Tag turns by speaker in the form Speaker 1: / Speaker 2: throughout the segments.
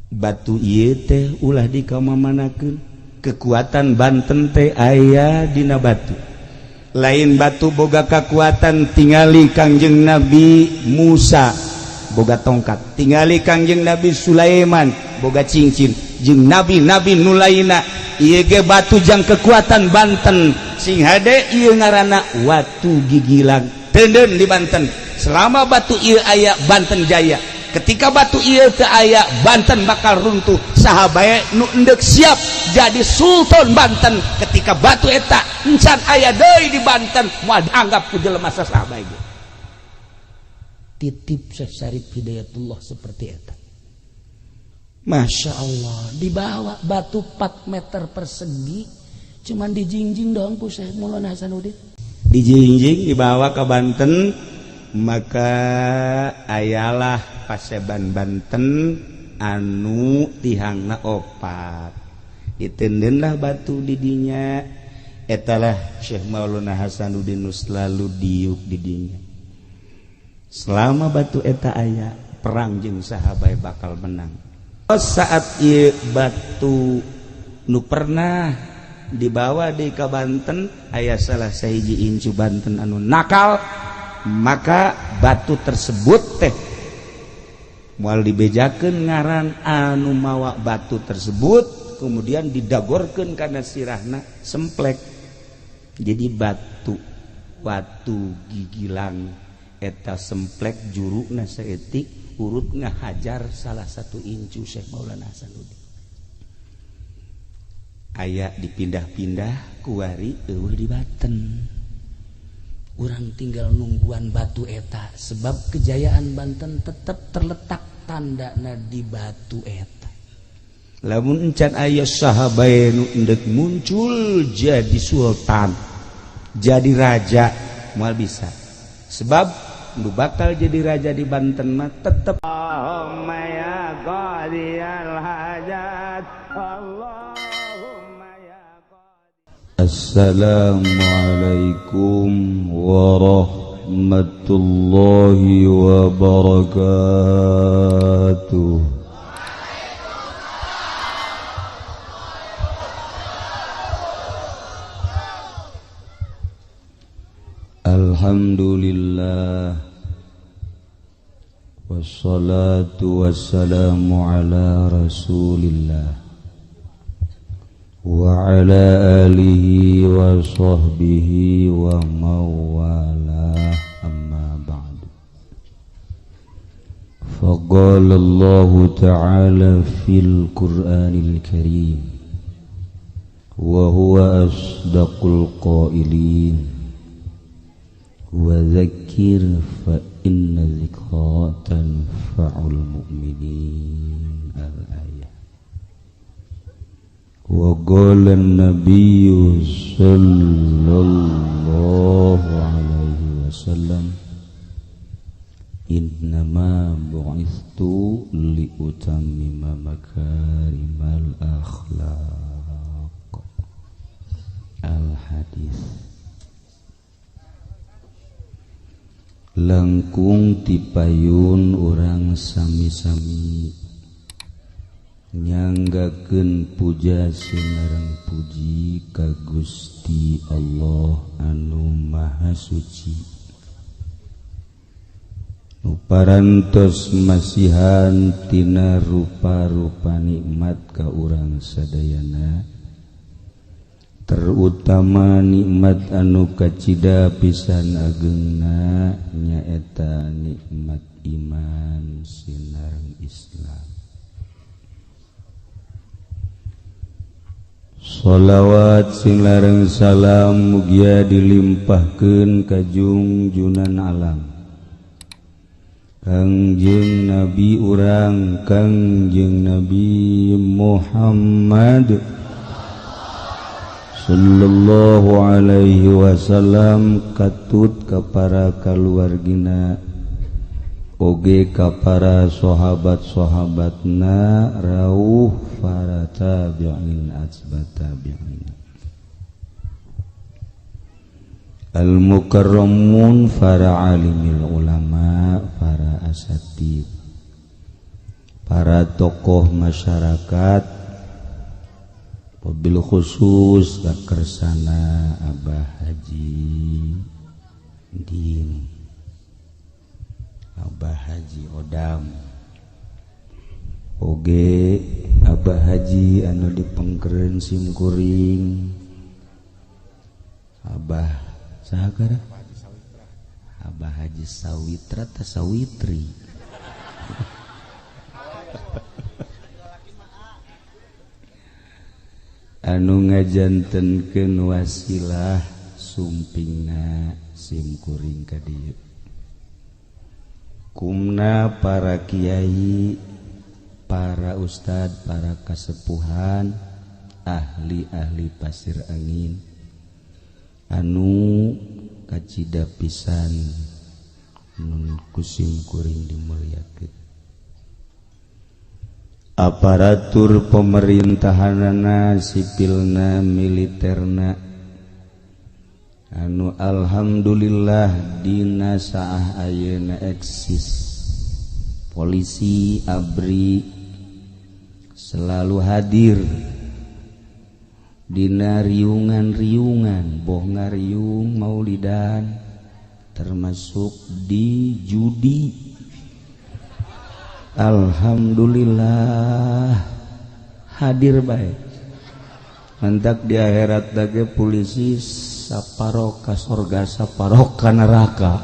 Speaker 1: Batu ieu teh ulah dikamamanakeun, kekuatan Banten teh aya dina batu. Lain batu boga kekuatan, tingali Kangjeng Nabi Musa boga tongkat, tingali Kangjeng Nabi Sulaiman boga cincin, jeung nabi-nabi nu lainna. Ieu ge batu jang kekuatan Banten. Sing hade, ieu ngaranna Watu Gigilang. Tenden di Banten. Selama batu ieu aya, Banten jaya. Ketika batu ieu teu aya, Banten bakal runtuh. Saha bae nu endek siap jadi sultan Banten, ketika batu eta encan aya deui di Banten, moal dianggap ku jelema saha bae. Titip Syekh Syarif Hidayatullah seperti eta. Masya Allah, dibawa batu 4 meter persegi, cuman dijingjing doang ku Syekh Maulana Hasanuddin, dijingjing, dibawa ke Banten. Maka ayalah Paseban Banten anu tihangna opat, ditendenlah batu didinya. Etalah Syekh Maulana Hasanuddin nu selalu diuk didinya. Selama batu eta aya, perang jeung saha bae bakal menang. Saat ieu batu nu pernah dibawa di ka Banten, aya salah sahiji incu Banten anu nakal, maka batu tersebut teh moal dibejakeun ngaran anu mawa batu tersebut, kemudian didagorkeun kana sirahna semplek. Jadi batu Watu Gigilang eta semplek, juruna saeutik, urut ngahajar salah satu incu Syekh Maulana Hasanuddin. Aya dipindah-pindah, kuari euweuh di Banten. Urang tinggal nungguan batu eta, sebab kejayaan Banten tetap terletak tandana di batu eta. Lamun encan aya saha bae nu endek muncul jadi sultan, jadi raja, moal bisa, sebab nu bakal jadi raja di Banten mah tetep
Speaker 2: Allahumma ya qadiyal hajat, Allahumma ya.
Speaker 1: Assalamualaikum warahmatullahi wabarakatuh. Alhamdulillah, wassalatu wassalamu ala Rasulillah wa ala alihi wa sahbihi wa mawalah, amma ba'du. Faqala Allah ta'ala fil Qur'anil Karim wa huwa asdaqul qailin, wa dzakir fa inna dzikra tanfa'ul mu'minin, al-ayah. Wa qala an-nabiy sallallahu alaihi wasallam, innama bu'ithtu liutammima makarimal akhlaq, al-hadis. Langkung tipayun urang sami-sami nyanggakeun puja sinareng puji ka Gusti Allah anu Maha Suci, nu parantos masihan tina rupa-rupa nikmat ka urang sadayana, terutama nikmat anu kacida pisan agengna, nyaeta nikmat iman sinareng Islam. Sholawat sing lareng salam mugia dilimpahkeun ka jungjunan alam Kangjeng Nabi urang, Kangjeng Nabi Muhammad sallallahu alaihi wasallam, katut ka para kaluargina oge ka para sahabat-sahabatna, rauh para tabi'in atsba tabi'in, al mukarramun, para alimil ulama, para asatid,
Speaker 2: Para tokoh masyarakat, mobil khusus kakersana Abah Haji Din, Abah Haji Odam, oge Abah Haji anu dipengkeren simkuring, Abah saha? Abah Haji Sawitra ta Sawitri. Anu ngajantenkeun wasilah sumpingna simkuring ka dieu. Kumna para kiai, para ustad, para kasepuhan, ahli-ahli Pasir Angin anu kacida pisan nun ku simkuring dimuliakeun. Aparatur pemerintahanana, sipilna, militerna anu alhamdulillah dina saah ayeuna eksis, polisi, ABRI selalu hadir dina riungan-riungan, boh ngariung maulidan, termasuk di judi. Alhamdulillah hadir baik. Mentak di akhirat lagi polisi saparo ka sorga, saparo ka neraka.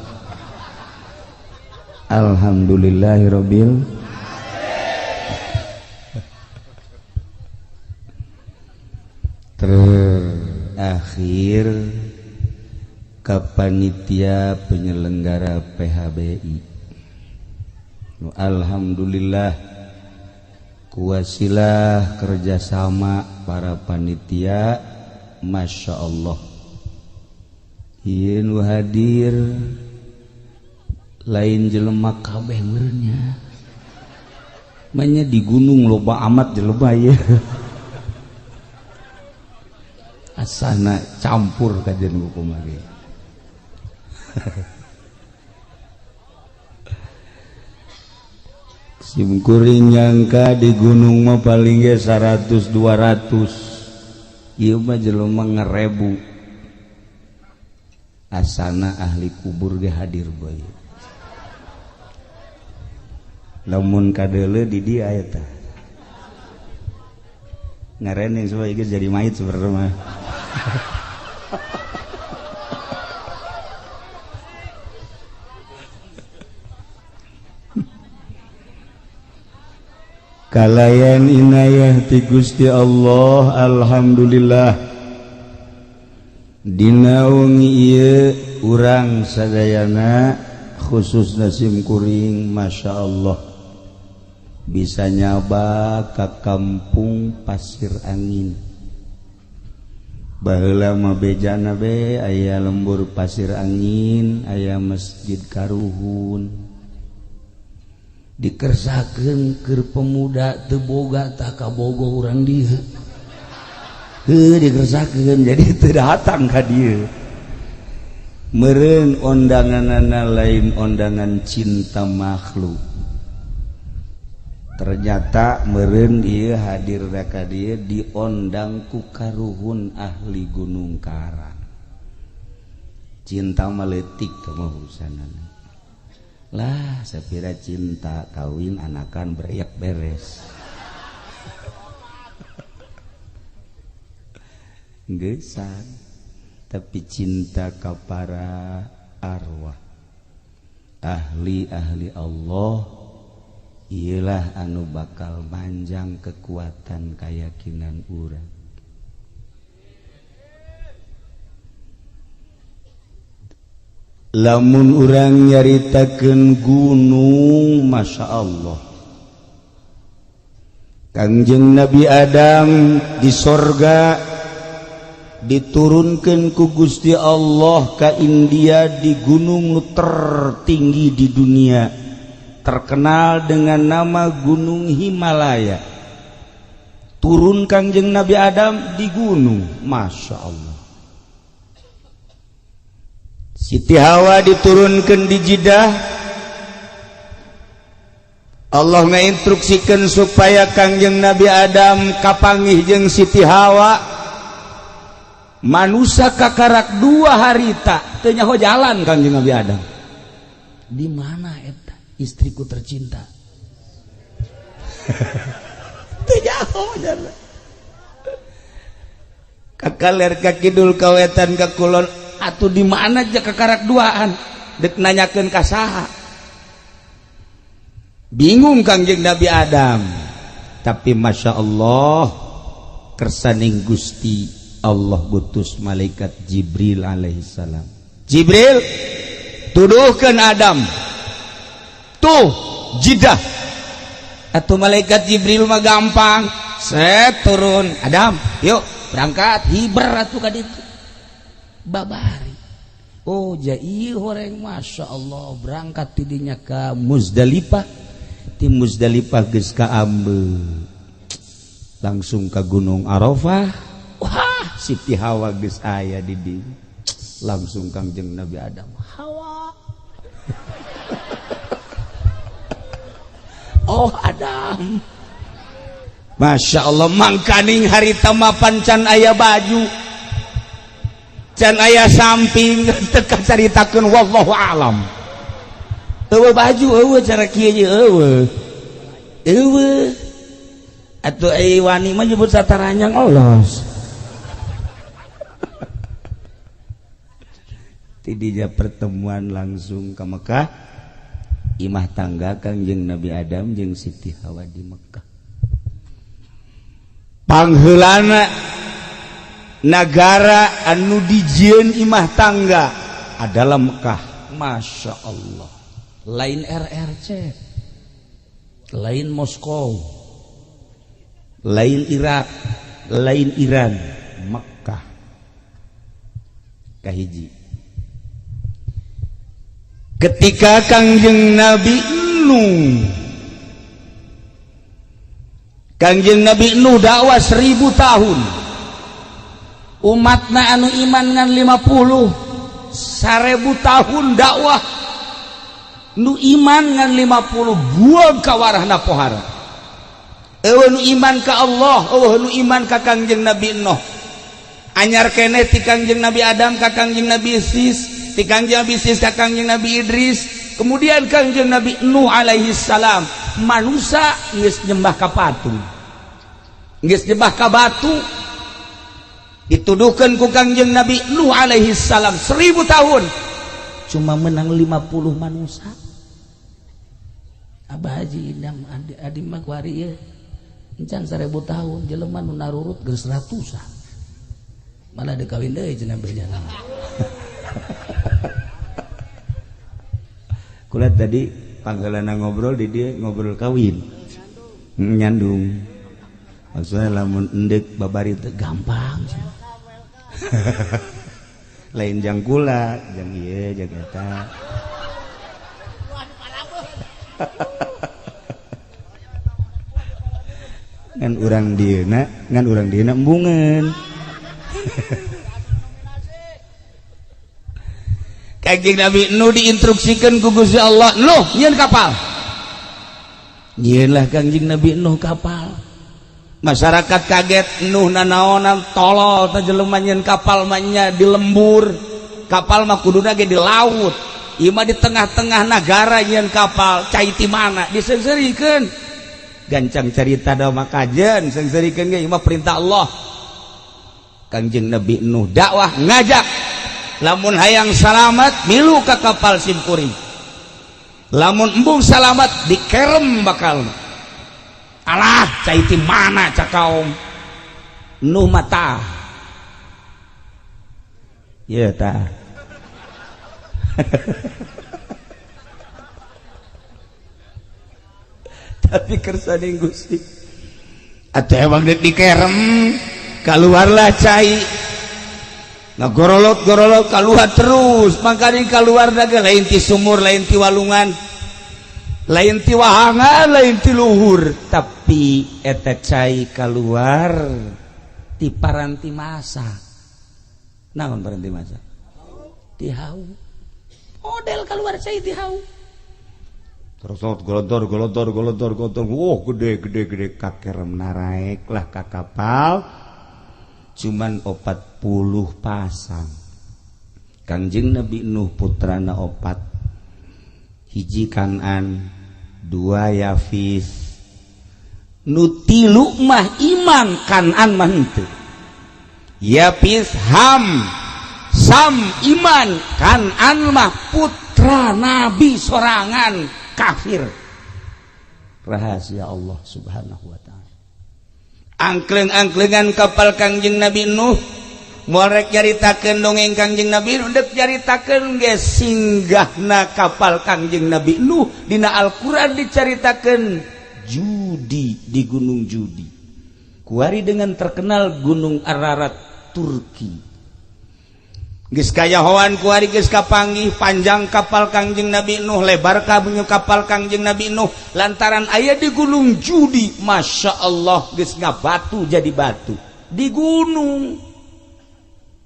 Speaker 2: Alhamdulillahirabbil. Terakhir ka panitia penyelenggara PHBI. Alhamdulillah kuwasilah kerjasama para panitia, Masya Allah. Ieu nu hadir lain jelema kabeh meureunnya. Manya di gunung loba amat jelema ieu. Asana campur kajian hukum lagi. Simkuring nyangka di gunung mah paling ge 100 200. Ieu mah jelema ngerebu. Asana ahli kubur ge hadir bae. Lamun kadeuleu di dieu eta. Ngarening supaya geus jadi mayit sebenarnya mah. Kalayan inayah ti Gusti Allah, alhamdulillah dina wengi ieu urang sadayana khususna simkuring Masya Allah bisa nyaba ka kampung Pasir Angin. Baheula mah bejana be aya lembur Pasir Angin, aya masjid Karuhun. Dikersakeun keur pemuda teu boga tah kabogoh urang dieu. Heuh dikersakeun jadi teu datang ka dieu. Meureun ondanganana lain ondangan cinta makhluk. Ternyata meureun ieu hadir ka dieu diondang ku karuhun ahli Gunung Karang. Cinta mah leutik teh mah urusanana. Lah sapira cinta kawin anakan beriak beres. Geusan tapi cinta ka para arwah ahli-ahli Allah iyalah anu bakal manjang kekuatan keyakinan urang. Lamun urang nyaritakeun gunung, Masya Allah, Kangjeng Nabi Adam di sorga diturunkan ku Gusti Allah ka India di gunung nu tertinggi di dunia, terkenal dengan nama Gunung Himalaya. Turun Kangjeng Nabi Adam di gunung, Masya Allah. Siti Hawa diturunkan di Jeddah. Allah ngainstruksikan supaya Kangjeng Nabi Adam kapanggih jeung Siti Hawa. Manusia kakarak 2 harita teu nyaho jalan Kangjeng Nabi Adam.
Speaker 1: Di mana eta istriku tercinta?
Speaker 2: Teu nyaho jalan. Ka kaler ka kidul ka wetan ka kulon atuh di mana aja kakarak duaan dek nanyakeun ka saha. Bingung Kangjeng Nabi Adam. Tapi Masya Allah kersaning Gusti Allah gutus malaikat Jibril alaihissalam. Jibril tuduhkan Adam tuh jidah. Atau malaikat Jibril mah gampang, set turun Adam yuk berangkat hiber atuh ka ditu babari.
Speaker 1: Oh jai horeng Masya Allah berangkat tidinya ke Muzdalifah.
Speaker 2: Ti Muzdalifah geus ka Ambe langsung ke Gunung Arafah. Wah Siti Hawa geus aya di dieu. Langsung Kangjeng Nabi Adam
Speaker 1: Hawa. Oh Adam,
Speaker 2: Masya Allah mangkaning harita mapan can aya baju can aya samping teu kacaritakeun wallahu alam.
Speaker 1: Eueuh baju eueuh cara kieu ye eueuh. Eueuh. Atuh ai wani mah nyebut sataranyang olos.
Speaker 2: Tidinya pertemuan langsung ke Mekah. Imah tangga Kangjeng Nabi Adam jeung Siti Hawa di Mekah. Pangheulana nagara anu dijieun imah tangga adalah Mekah.
Speaker 1: Masya Allah. Lain RRC, lain Moskow,
Speaker 2: lain Irak, lain Iran, Mekah. Kahiji. Ketika Kangjeng Nabi Nuh, Kangjeng Nabi Nuh dakwah 1000 tahun,
Speaker 1: umatna anu iman ngan 50, 1000 tahun dakwah nu iman ngan 50 buang ka warahna pohara.
Speaker 2: Eueuh nu iman ka Allah, eueuh nu iman ka Kangjeng Nabi Nuh. Anyar keneh ti Kangjeng Nabi Adam ka Kangjeng Nabi Sis, ti Kangjeng Nabi Sis ka Kangjeng Nabi Idris, kemudian Kangjeng Nabi Nuh alaihi salam.
Speaker 1: Manusia geus nyembah ka patung, geus nyembah ka batu.
Speaker 2: Dituduhkeun ku Kangjeng Nabi Nuh alaihi salam 1000 tahun
Speaker 1: cuma menang 50 manusia. Abah Haji Idam adi mah kuari ieu encan 1000 tahun jelema nu narurut geus ratusan. Malah dikawin deui cenah bejana.
Speaker 2: Kula tadi panggalana ngobrol di dia ngobrol kawin. Nyandung. Maksudnya lamun endek babari teh
Speaker 1: gampang.
Speaker 2: Lain jang kula, jang ieu jang eta. Ngan urang dieuna, ngan urang dieuna embungeun. Kangjeng Nabi Nuh diinstruksikan ku Gusti Allah, "Nuh, nyieun kapal." Nyieunlah Kangjeng Nabi Nuh kapal. Masyarakat kaget, Nuh nanaonan tolol teh jelema nyieun kapal mah nya di lembur. Kapal mah kuduna ge di laut. Ieu mah di tengah-tengah nagara nyieun kapal, cai ti mana? Diseungseurikeun. Gancang carita da mah kajen, seungseurikeun ge ieu mah perintah Allah. Kangjeng Nabi Nuh dakwah ngajak, lamun hayang salamat milu ka kapal simkuring. Lamun embung salamat dikerem bakal. Alah cai ti mana cak kaum Nuh mata. Ieu tah. Tapi kersaning Gusti. Atuh emang deuk dikerem keluarlah cai. Nah gorolot-gorolot keluar terus, makanya keluar naga lain ti sumur, lain ti walungan, lain ti wahangan, lain ti luhur, tapi eta cai keluar ti paranti masa. Naon paranti masa? Ti hau.
Speaker 1: Model keluar cai ti hau.
Speaker 2: Terus golontor golontor golontor golontor, wah gede gede gede kakerem naraek lah ka kapal cuman 40 pasang. Kangjeng Nabi Nuh putrana 4, hiji Kanan, 2 Yafis, nu 3 mah iman, Kanan mah henteu. Yafis Ham Sam iman, Kanan mah putra Nabi sorangan kafir. Rahasia Allah Subhanahu wa ta'ala. Angkleng-angklengan kapal Kangjeng Nabi Nuh moal rek nyaritakeun dongeng Kangjeng Nabi Nuh, dek nyaritakeun ge singgahna kapal Kangjeng Nabi Nuh dina Al-Qur'an dicaritakeun Judi di Gunung Judi. Kuari dengan terkenal Gunung Ararat Turki. Geus kayahoan kuari geus kapanggih panjang kapal Kangjeng Nabi Nuh, lebar kapal Kangjeng Nabi Nuh lantaran aya di Gunung Judi. Masya Allah geus ngabatu jadi batu di gunung.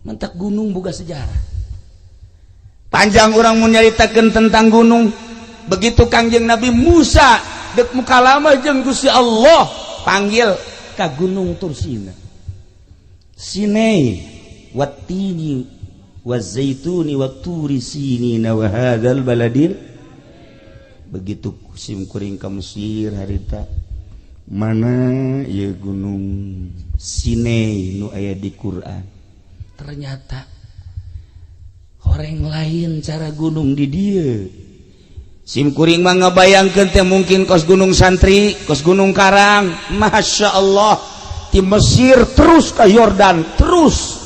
Speaker 2: Mentak gunung boga sejarah. Panjang urang mun nyaritakeun tentang gunung. Begitu Kangjeng Nabi Musa dek mukalama jeung Gusti Allah panggil ka Gunung Tursina. Sinai wattini wazaituni watturi sinina wa hadzal baladil. Begitu sim kuring ka Mesir harita mana ieu gunung Sinai nu aya di Quran.
Speaker 1: Ternyata orang lain cara gunung di dieu.
Speaker 2: Sim kuring mah ngabayangkeun teh mungkin kos Gunung Santri, kos Gunung Karang. Masya Allah di Mesir terus ke Yordan, terus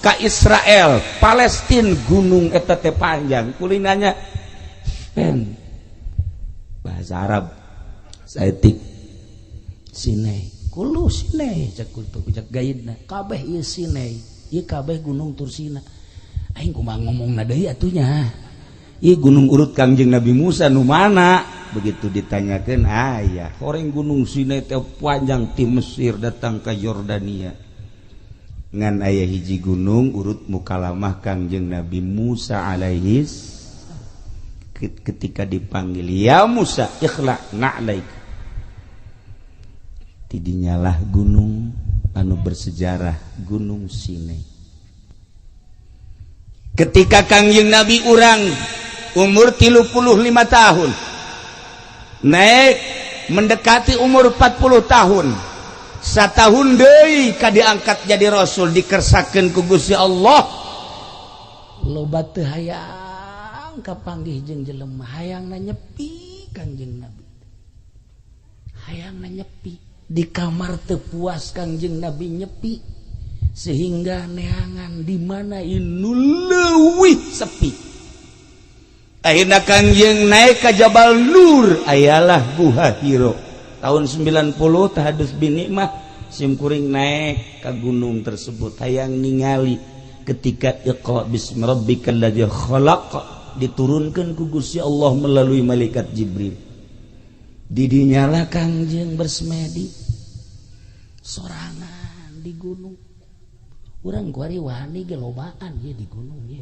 Speaker 2: ke Israel, Palestina, gunung eta teh panjang. Kulinanya pen bahasa Arab saeutik
Speaker 1: Sinai. Kulu Sinai cek kultu cek gaidna. Kabeh ieu Sinai, ieu kabeh Gunung Tursina. Aing kumaha ngomongna deui atuh nya.
Speaker 2: Ieu gunung urut Kangjeng Nabi Musa nu mana? Begitu ditanyakeun aya, horeng Gunung Sinai teh panjang ti Mesir datang ke Yordania. Ngan aya hiji gunung urut mukalamah Kangjeng Nabi Musa alaihis ketika dipanggil, ya Musa ikhla na'laik. Tidinyalah gunung anu bersejarah Gunung Sinai. Ketika Kangjeng Nabi urang umur 35 tahun naik mendekati umur 40 tahun, satahun deui ka diangkat jadi rasul dikersakeun ku Gusti Allah.
Speaker 1: Loba teu hayang kapanggih jeung jelema, hayangna nyepi Kangjeng Nabi. Hayangna nyepi di kamar teu puas Kangjeng Nabi nyepi sehingga neangan di mana inu leuwih sepi.
Speaker 2: Akhirna Kangjeng naik ke Jabal Nur, ayalah Guha Hiro. Tahun 90 tahadus bin nikmah sim kuring naik ke gunung tersebut hayang ningali ketika Iqra bismi rabbikal ladzi khalaq diturunkan ku Gusti Allah melalui malaikat Jibril.
Speaker 1: Didinyalah Kangjeng bersemedi sorangan di gunung. Urang kuari wani ge lobaan ye di gunung ye.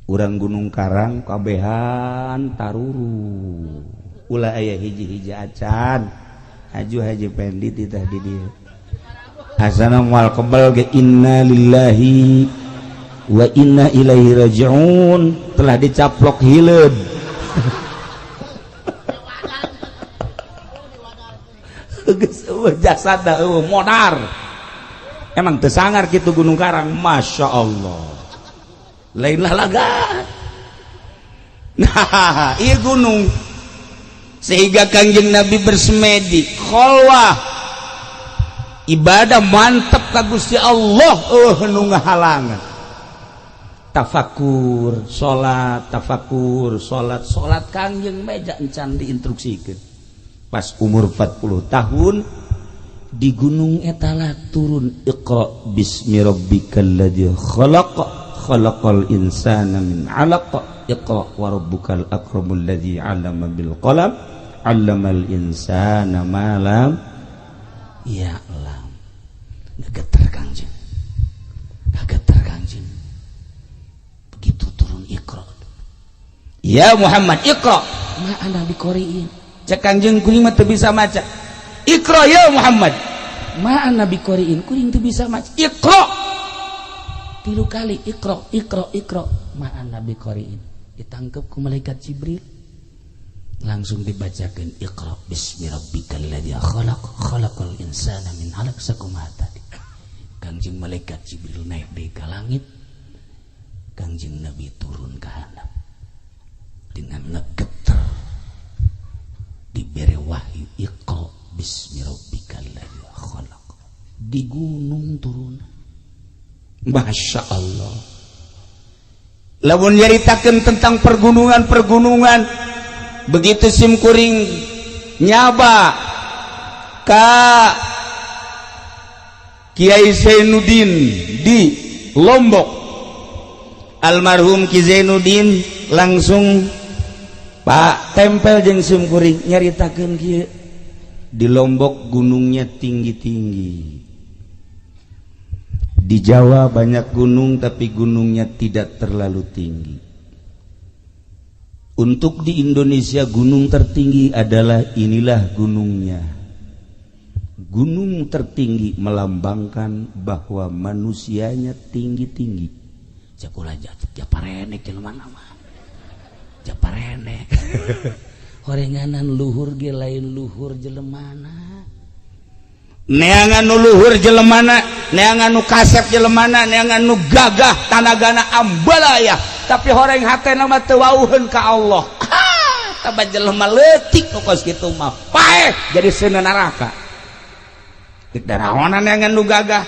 Speaker 2: Urang Gunung Karang kabehan taruru. Ulah aya hiji-hiji acan. Haju Haji Pendi titah di dieu. Asana moal kebel ge inna lillahi wa inna ilaihi rajiun, telah dicaplok hileud. Geus eueuh jasad eueuh modar. Emang teu sangar kitu Gunung Karang, Masya Allah. Lainlah laga. Nah, ieu gunung sehingga Kangjeng Nabi bersemedi kholwah ibadah mantep ka Gusti Allah, nu ngahalangan. Tafakur, salat, tafakur, salat, salat Kangjeng meja encan diinstruksikeun. Pas umur 40 tahun di gunung etala turun Iqra bismi rabbikal ladzi khalaq khalaqal insana min 'alaq Iqra wa rabbukal akramul ladzi 'allama bil qalam 'allamal insana ma lam
Speaker 1: ya'lam. Gegeter Kangjeng. Gegeter Kangjeng. Begitu turun Iqra.
Speaker 2: Ya Muhammad Iqra
Speaker 1: Ma ana biqoriin.
Speaker 2: Cek Kangjeng kuring mah teu bisa maca. Iqra ya Muhammad.
Speaker 1: Ma ana biqoriin, kuring teu bisa maca.
Speaker 2: Iqra.
Speaker 1: 3 kali iqra iqra iqra. Ma ana biqoriin. Ditangkep ku malaikat Jibril. Langsung dibacakan iqra bismi rabbikal ladzi khalaq khalaqal insana min 'alaq sakumaha tadi. Kangjeng malaikat Jibril naik deui ka langit. Kangjeng Nabi turun ka handap dengan ngegeter dibere wahyu iqra bismi rabbikal ladzi khalaq. Di gunung turun.
Speaker 2: Masya Allah. Lamun nyaritakeun tentang pergunungan-pergunungan, begitu simkuring nyaba ka Kiai Zainuddin di Lombok, almarhum Ki Zainuddin langsung Pak tempel jeung simkuring nyaritakeun kieu, di Lombok gunungnya tinggi-tinggi, di Jawa banyak gunung tapi gunungnya tidak terlalu tinggi. Untuk di Indonesia gunung tertinggi adalah inilah gunungnya. Gunung tertinggi melambangkan bahwa manusianya tinggi-tinggi.
Speaker 1: Cakula japarenek jelema mah. Japarenek. Horenganan luhur ge lain luhur jelemana.
Speaker 2: Neangan nu luhur jelemana, neangan nu kasep jelemana, neangan nu gagah tanagana ambalaya, tapi horeng hatena mah teu wauheun ka Allah. Taba jelema leutik nu kos kitu mah paeh jadi seuneu neraka. Dek daraonan neangan nu gagah,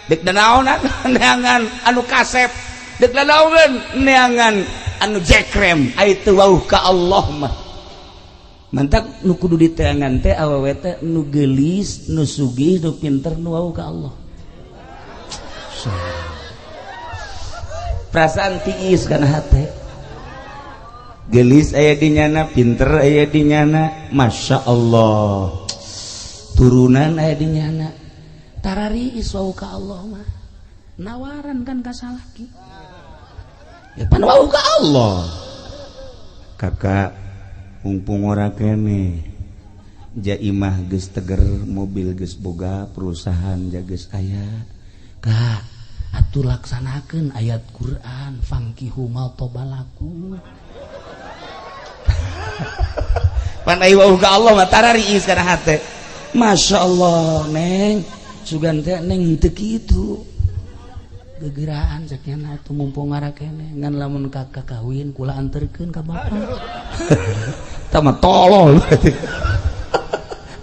Speaker 2: dek daraonan neangan anu kasep, dek daraonan neangan anu jekrem, ai teu wauh ka Allah mah.
Speaker 1: Mantak nu kudu diteangan teh awewe teh nu geulis, nu sugih, nu pinter, nu wau ka Allah.
Speaker 2: Perasaan tiis kana hate. Geulis aya di nyana, pinter aya di nyana, Masya Allah.
Speaker 1: Turunan aya di nyana. Tarariis wau ka Allah mah. Nawaran kan ka salaki.
Speaker 2: Ya pan wau ka Allah. Kakak mumpung ora kene jaimah geus teger, mobil geus boga, perusahaan geus aya.
Speaker 1: Kak, atuh laksanakeun ayat Quran fangkihu ma tobalakum.
Speaker 2: Pan ai wau ka Allah mah tarariis kana hate.
Speaker 1: Masya Allah, Neng, sugan teh Neng teu kitu. Gegeraan cek nya atuh mumpung ora kene ngan lamun kakak kawin kula anterkeun ka bapak.
Speaker 2: Tah mah tolol.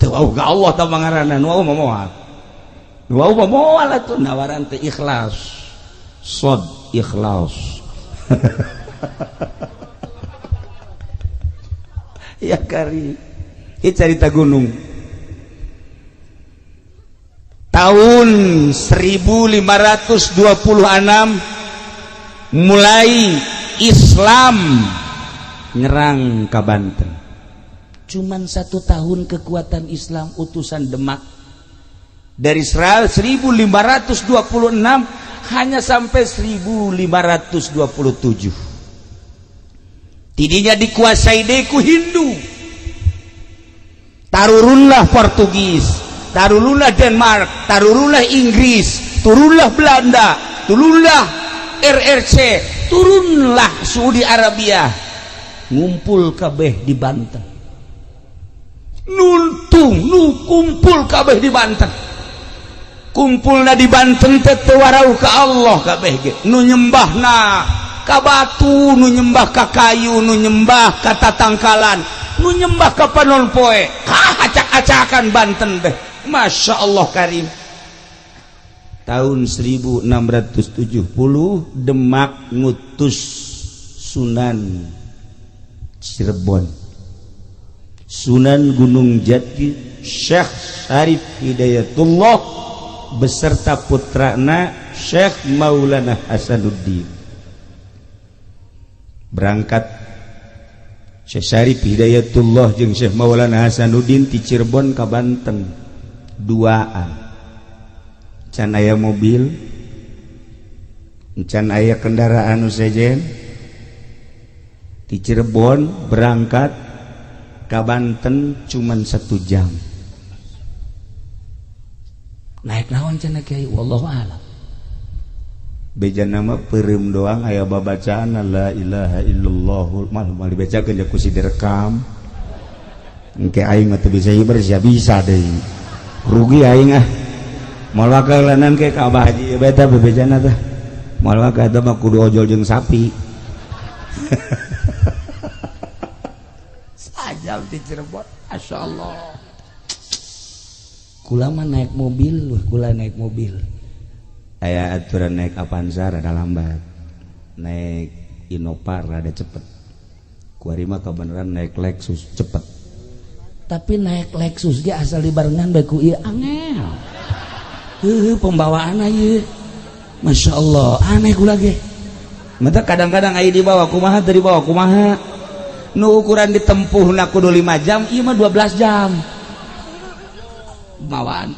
Speaker 2: Teu wau ka Allah tah mangaranna nu wau mah moal. Nu wau mah moal atuh nawaran teh ikhlas. Sod ikhlas. Ya kari. Ieu carita gunung. Tahun 1526 mulai Islam nyerang ke Banten.
Speaker 1: Cuman 1 tahun kekuatan Islam utusan Demak
Speaker 2: dari 1526 hanya sampai 1527. Tidinya dikuasai deku Hindu. Tarurunlah Portugis, tarurunlah Denmark, tarurunlah Inggris, turunlah Belanda, turunlah RRC, turunlah Saudi Arabia,
Speaker 1: ngumpul kabeh di Banten.
Speaker 2: Nuntung nu kumpul kabeh di Banten. Kumpulna di Banten teh teu warau ka Allah kabeh ge. Nu nyembahna ka batu, nu nyembah ka kayu, nu nyembah ka tatangkalan, nu nyembah ka panon poe. Kah acak-acakan Banten teh. Masya Allah karim. Tahun 1670 Demak ngutus Sunan Cirebon, Sunan Gunung Jati, Syekh Syarif Hidayatullah beserta putrana Syekh Maulana Hasanuddin. Berangkat Syekh Syarif Hidayatullah jeung Syekh Maulana Hasanuddin ti Cirebon ka Banten duaan. Can aya mobil, can aya kendaraan nu sejen. Di Cirebon berangkat Ka Banten cuman 1 jam.
Speaker 1: Naik naon cenah kiai wallahu a'lam.
Speaker 2: Beja nama peureum doang aya babacaan la ilaha illallah mal mal dibacakeun ja ku si direkam. Engke aing mah teu bisa hiber sia bisa deui. Rugi aing ah. Moal wakalanan ke ka Abah Haji beta bebejana tah. Moal wakal eta mah kudu ojol jeung sapi.
Speaker 1: Sajam di Cirebon, masyaallah. Kula mah naik mobil, kula naik mobil.
Speaker 2: Aya aturan naik Avanza rada lambat, naik Innova rada cepet. Kuari mah kabeneran naik Lexus cepet.
Speaker 1: Tapi naik Lexus ge asal dibarengan bae ku ieu angel. Heuh pembawaan ieu. Masya Allah, aneh kula ge.
Speaker 2: Mata kadang-kadang aya dibawa kumaha teu dibawa kumaha. Nu ukuran ditempuhna kudu 5 jam, ieu mah 12 jam.
Speaker 1: Bawaan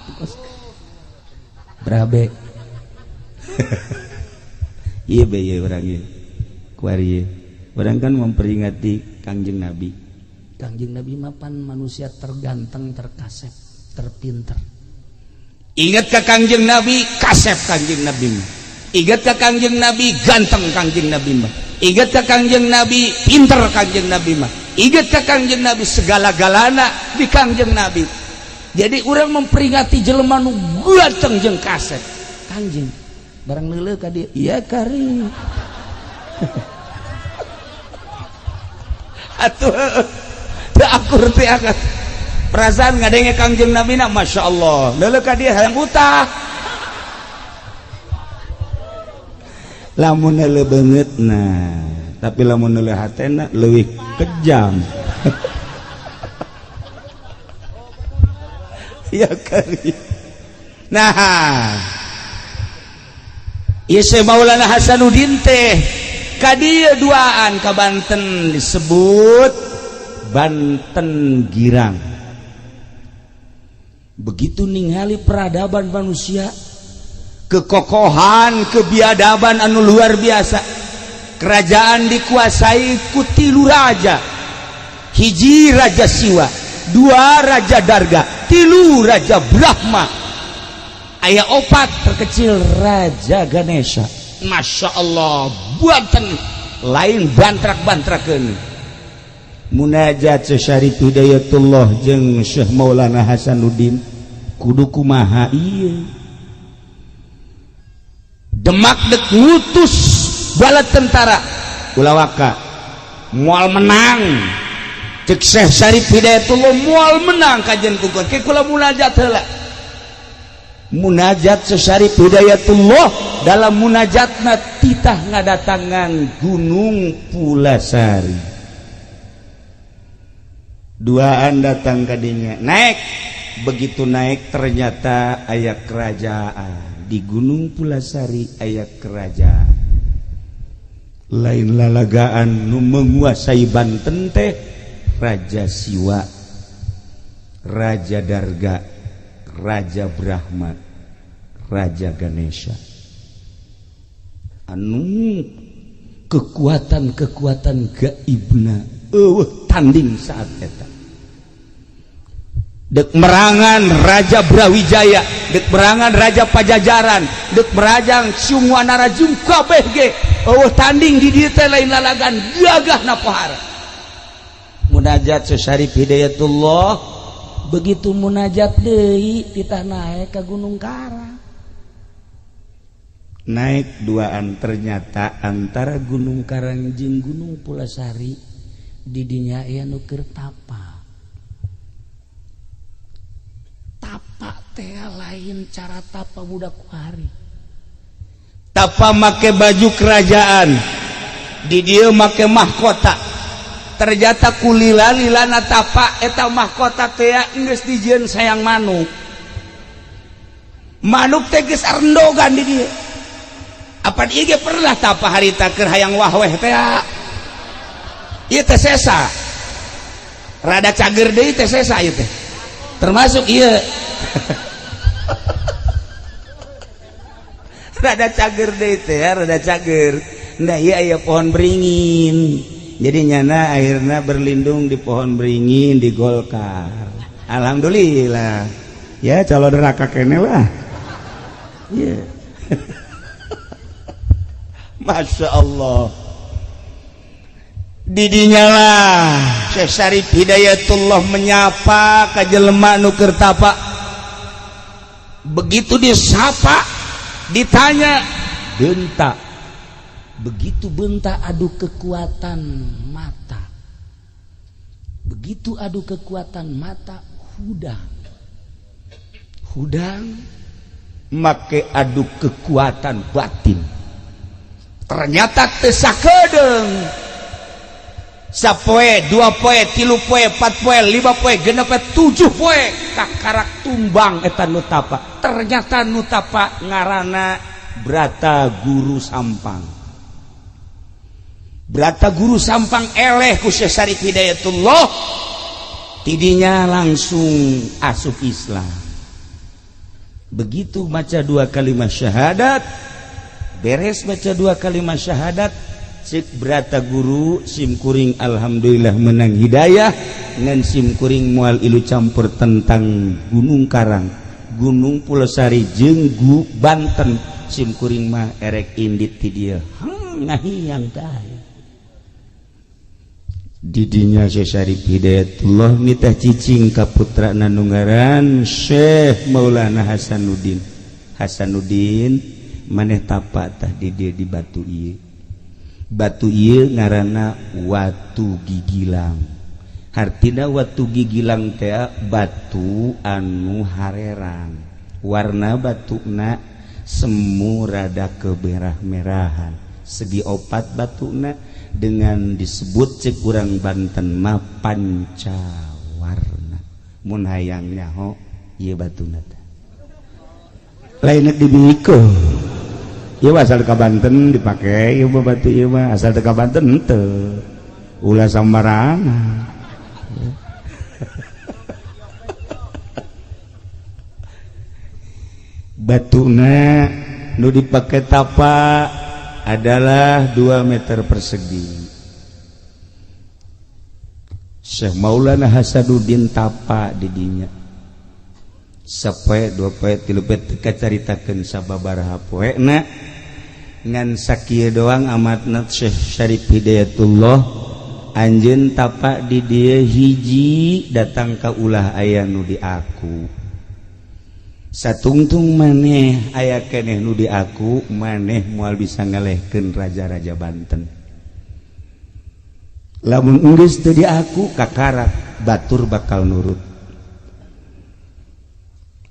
Speaker 1: berabe.
Speaker 2: Iya be ieu urang ieu. Kuari ieu. Urang kan memperingati Kangjeng Nabi.
Speaker 1: Kangjeng Nabi mah pan manusia terganteng, terkasep, terpinter.
Speaker 2: Ingat ka Kangjeng Nabi, kasep Kangjeng Nabi mah. Ingat ka Kangjeng Nabi, ganteng Kangjeng Nabi mah. Ingat ka Kangjeng Nabi, pinter Kangjeng Nabi mah. Ingat ka Kangjeng Nabi segala-galana di Kangjeng Nabi.
Speaker 1: Jadi urang memperingati jelema nu ganteng jeung kasep. Kangjeng barang leuleuh ka dieu, iya kari.
Speaker 2: Atuh teu akur teh akan. Perasaan ngadenge Kangjeng Nabi na Masya Allah. Leuleuh ka dieu hayang utah. Lamun leuleuh beungeutna, tapi lamun leuleuh hatena leuwih kejam. Ya kari. Nah, ieu Maulana Hasanuddin teh ka dieu duaan ka Banten disebut Banten Girang.
Speaker 1: Begitu ningali peradaban manusia,
Speaker 2: kekokohan, kebiadaban anu luar biasa. Kerajaan dikuasai ku 3 raja. Hiji raja Siwa, 2 raja Darga, 3 raja Brahma,
Speaker 1: aya 4 terkecil raja Ganesha.
Speaker 2: Masya Allah, buatan lain bantrak-bantrakeun. Munajat Syarif Hidayatullah jeung Syekh Maulana Hasanuddin kudu kumaha ieu. Demak dek ngutus bala tentara ulawaka moal menang. Cek Syekh Syarif Hidayatullah moal menang kajian kukun. Ke kula munajat heula. Munajat Syekh Syarif Hidayatullah dalam munajatna titah ngadatangan Gunung Pulasari. Duaan datang kadinya, naik. Begitu naik ternyata aya kerajaan di Gunung Pulasari, aya kerajaan. Lain lalagaan nu menguasai Banten teh Raja Siwa, Raja Darga, Raja Brahma, Raja Ganesha. Anu
Speaker 1: kekuatan-kekuatan gaibna eueuh tanding saat eta.
Speaker 2: Dek merangan Raja Brawijaya, dek merangan Raja Pajajaran, dek merajang Sungwanara jeung kabeh ge eueuh tanding di dieu teh lain lalagan gagahna pohara. Munajat Syarif Hidayatullah
Speaker 1: begitu munajat deui titah naik ka Gunung Karang.
Speaker 2: Naik duaan ternyata antara
Speaker 1: Gunung Karang jeung Gunung Pulasari di dinya aya nu keur tapa. Tapa teh lain cara tapa budak kuari.
Speaker 2: Tapa make baju kerajaan, di dieu make mahkota. Ternyata kulila-lilana tapa eta mahkota teh geus dijieun sayang manuk. Manuk teh geus arendogan di dieu. Apan ieu ge pernah tapa harita keur hayang wahweh teh. Ieu teh sesa. Rada cager deui teh sesa ieu teh. Termasuk ieu. Rada cager deui teh, rada cager. Nah ieu aya pohon beringin. Jadi nyana akhirnya berlindung di pohon beringin di Golkar. Alhamdulillah. Ya calon neraka kene lah. Yeah. Masya Allah. Didinya lah Syekh Syarif Hidayatullah menyapa ka jelema nu keur tapa. Begitu disapa, ditanya, bentak.
Speaker 1: Begitu bentak adu kekuatan mata. Begitu adu kekuatan mata, hudang. Hudang
Speaker 2: make adu kekuatan batin. Ternyata teu sakedeung. Sapoe, 2 poe, 3 poe, 4 poe, 5 poe, 6 poe, 7 poe kakarak tumbang eta nu tapa. Ternyata nu tapa ngaranna Brata Guru Sampang. Brata Guru Sampang eleh ku Syekh Syarif Hidayatullah, tidinya langsung asup Islam. Begitu baca 2 kalimat syahadat, beres baca 2 kalimat syahadat, cik Brata Guru simkuring alhamdulillah menang hidayah ngan simkuring mual ilu campur tentang Gunung Karang, Gunung Pulosari jeung Banten, simkuring mah erek indit ti dieu. Ngahiyang tah. Didinya Syekh Syarif Hidayatullah nitah cicing ka putrana nu ngaran Syekh Maulana Hasanuddin. Hasanuddin maneh tapa tah di dieu di batu ieu. Batu ieu ngaranna Watu Gigilang. Hartina Watu Gigilang teh batu anu harerang. Warna batuna semu rada kemerah-merahan. Segi opat batuna dengan disebut cek urang Banten mah pancawarna. Mun hayang nyaho ieu batuna teh. Lain dibikeun. Ieu asal ka Banten dipake ieu mah batu ieu mah asal ka Banten henteu. Ulah sambarangan. Batuna nu dipake tapa adalah 2 meter persegi. Syekh Maulana Hasanuddin tapa didinya. Sapoe, 2 poe, 3 poe teu kacaritakeun sababaraha poena. Ngan sakieu doang amatna Syekh Syarif Hidayatullah anjeun tapa di dieu hiji datang ka ulah aya nu di aku. Satungtung maneh aya keneh nu di aku, maneh moal bisa ngalehkeun raja-raja Banten. Lamun geus teu di aku kakarak batur bakal nurut.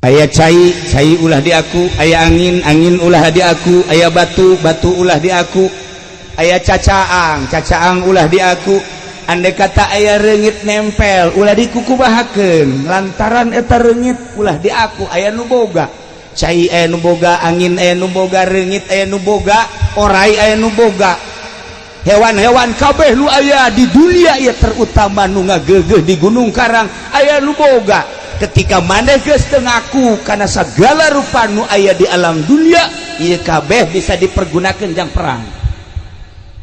Speaker 2: Aya cai, cai ulah di aku, aya angin, angin ulah di aku, aya batu, batu ulah di aku, aya cacaang, cacaang ulah di aku. Andai kata aya reungit nempel ulah dikukubahakeun lantaran eta reungit ulah di aku. Aya nu boga cai, aya nu boga angin, aya nu boga reungit, aya nu boga orai, aya nu boga hewan-hewan kabeh nu aya di dunia ieu, terutama nu ngageugeuh di Gunung Karang aya nu boga. Ketika maneh geus teu ngaku kana sagala rupa nu aya di alam dunia ieu kabeh bisa dipergunakeun jang perang.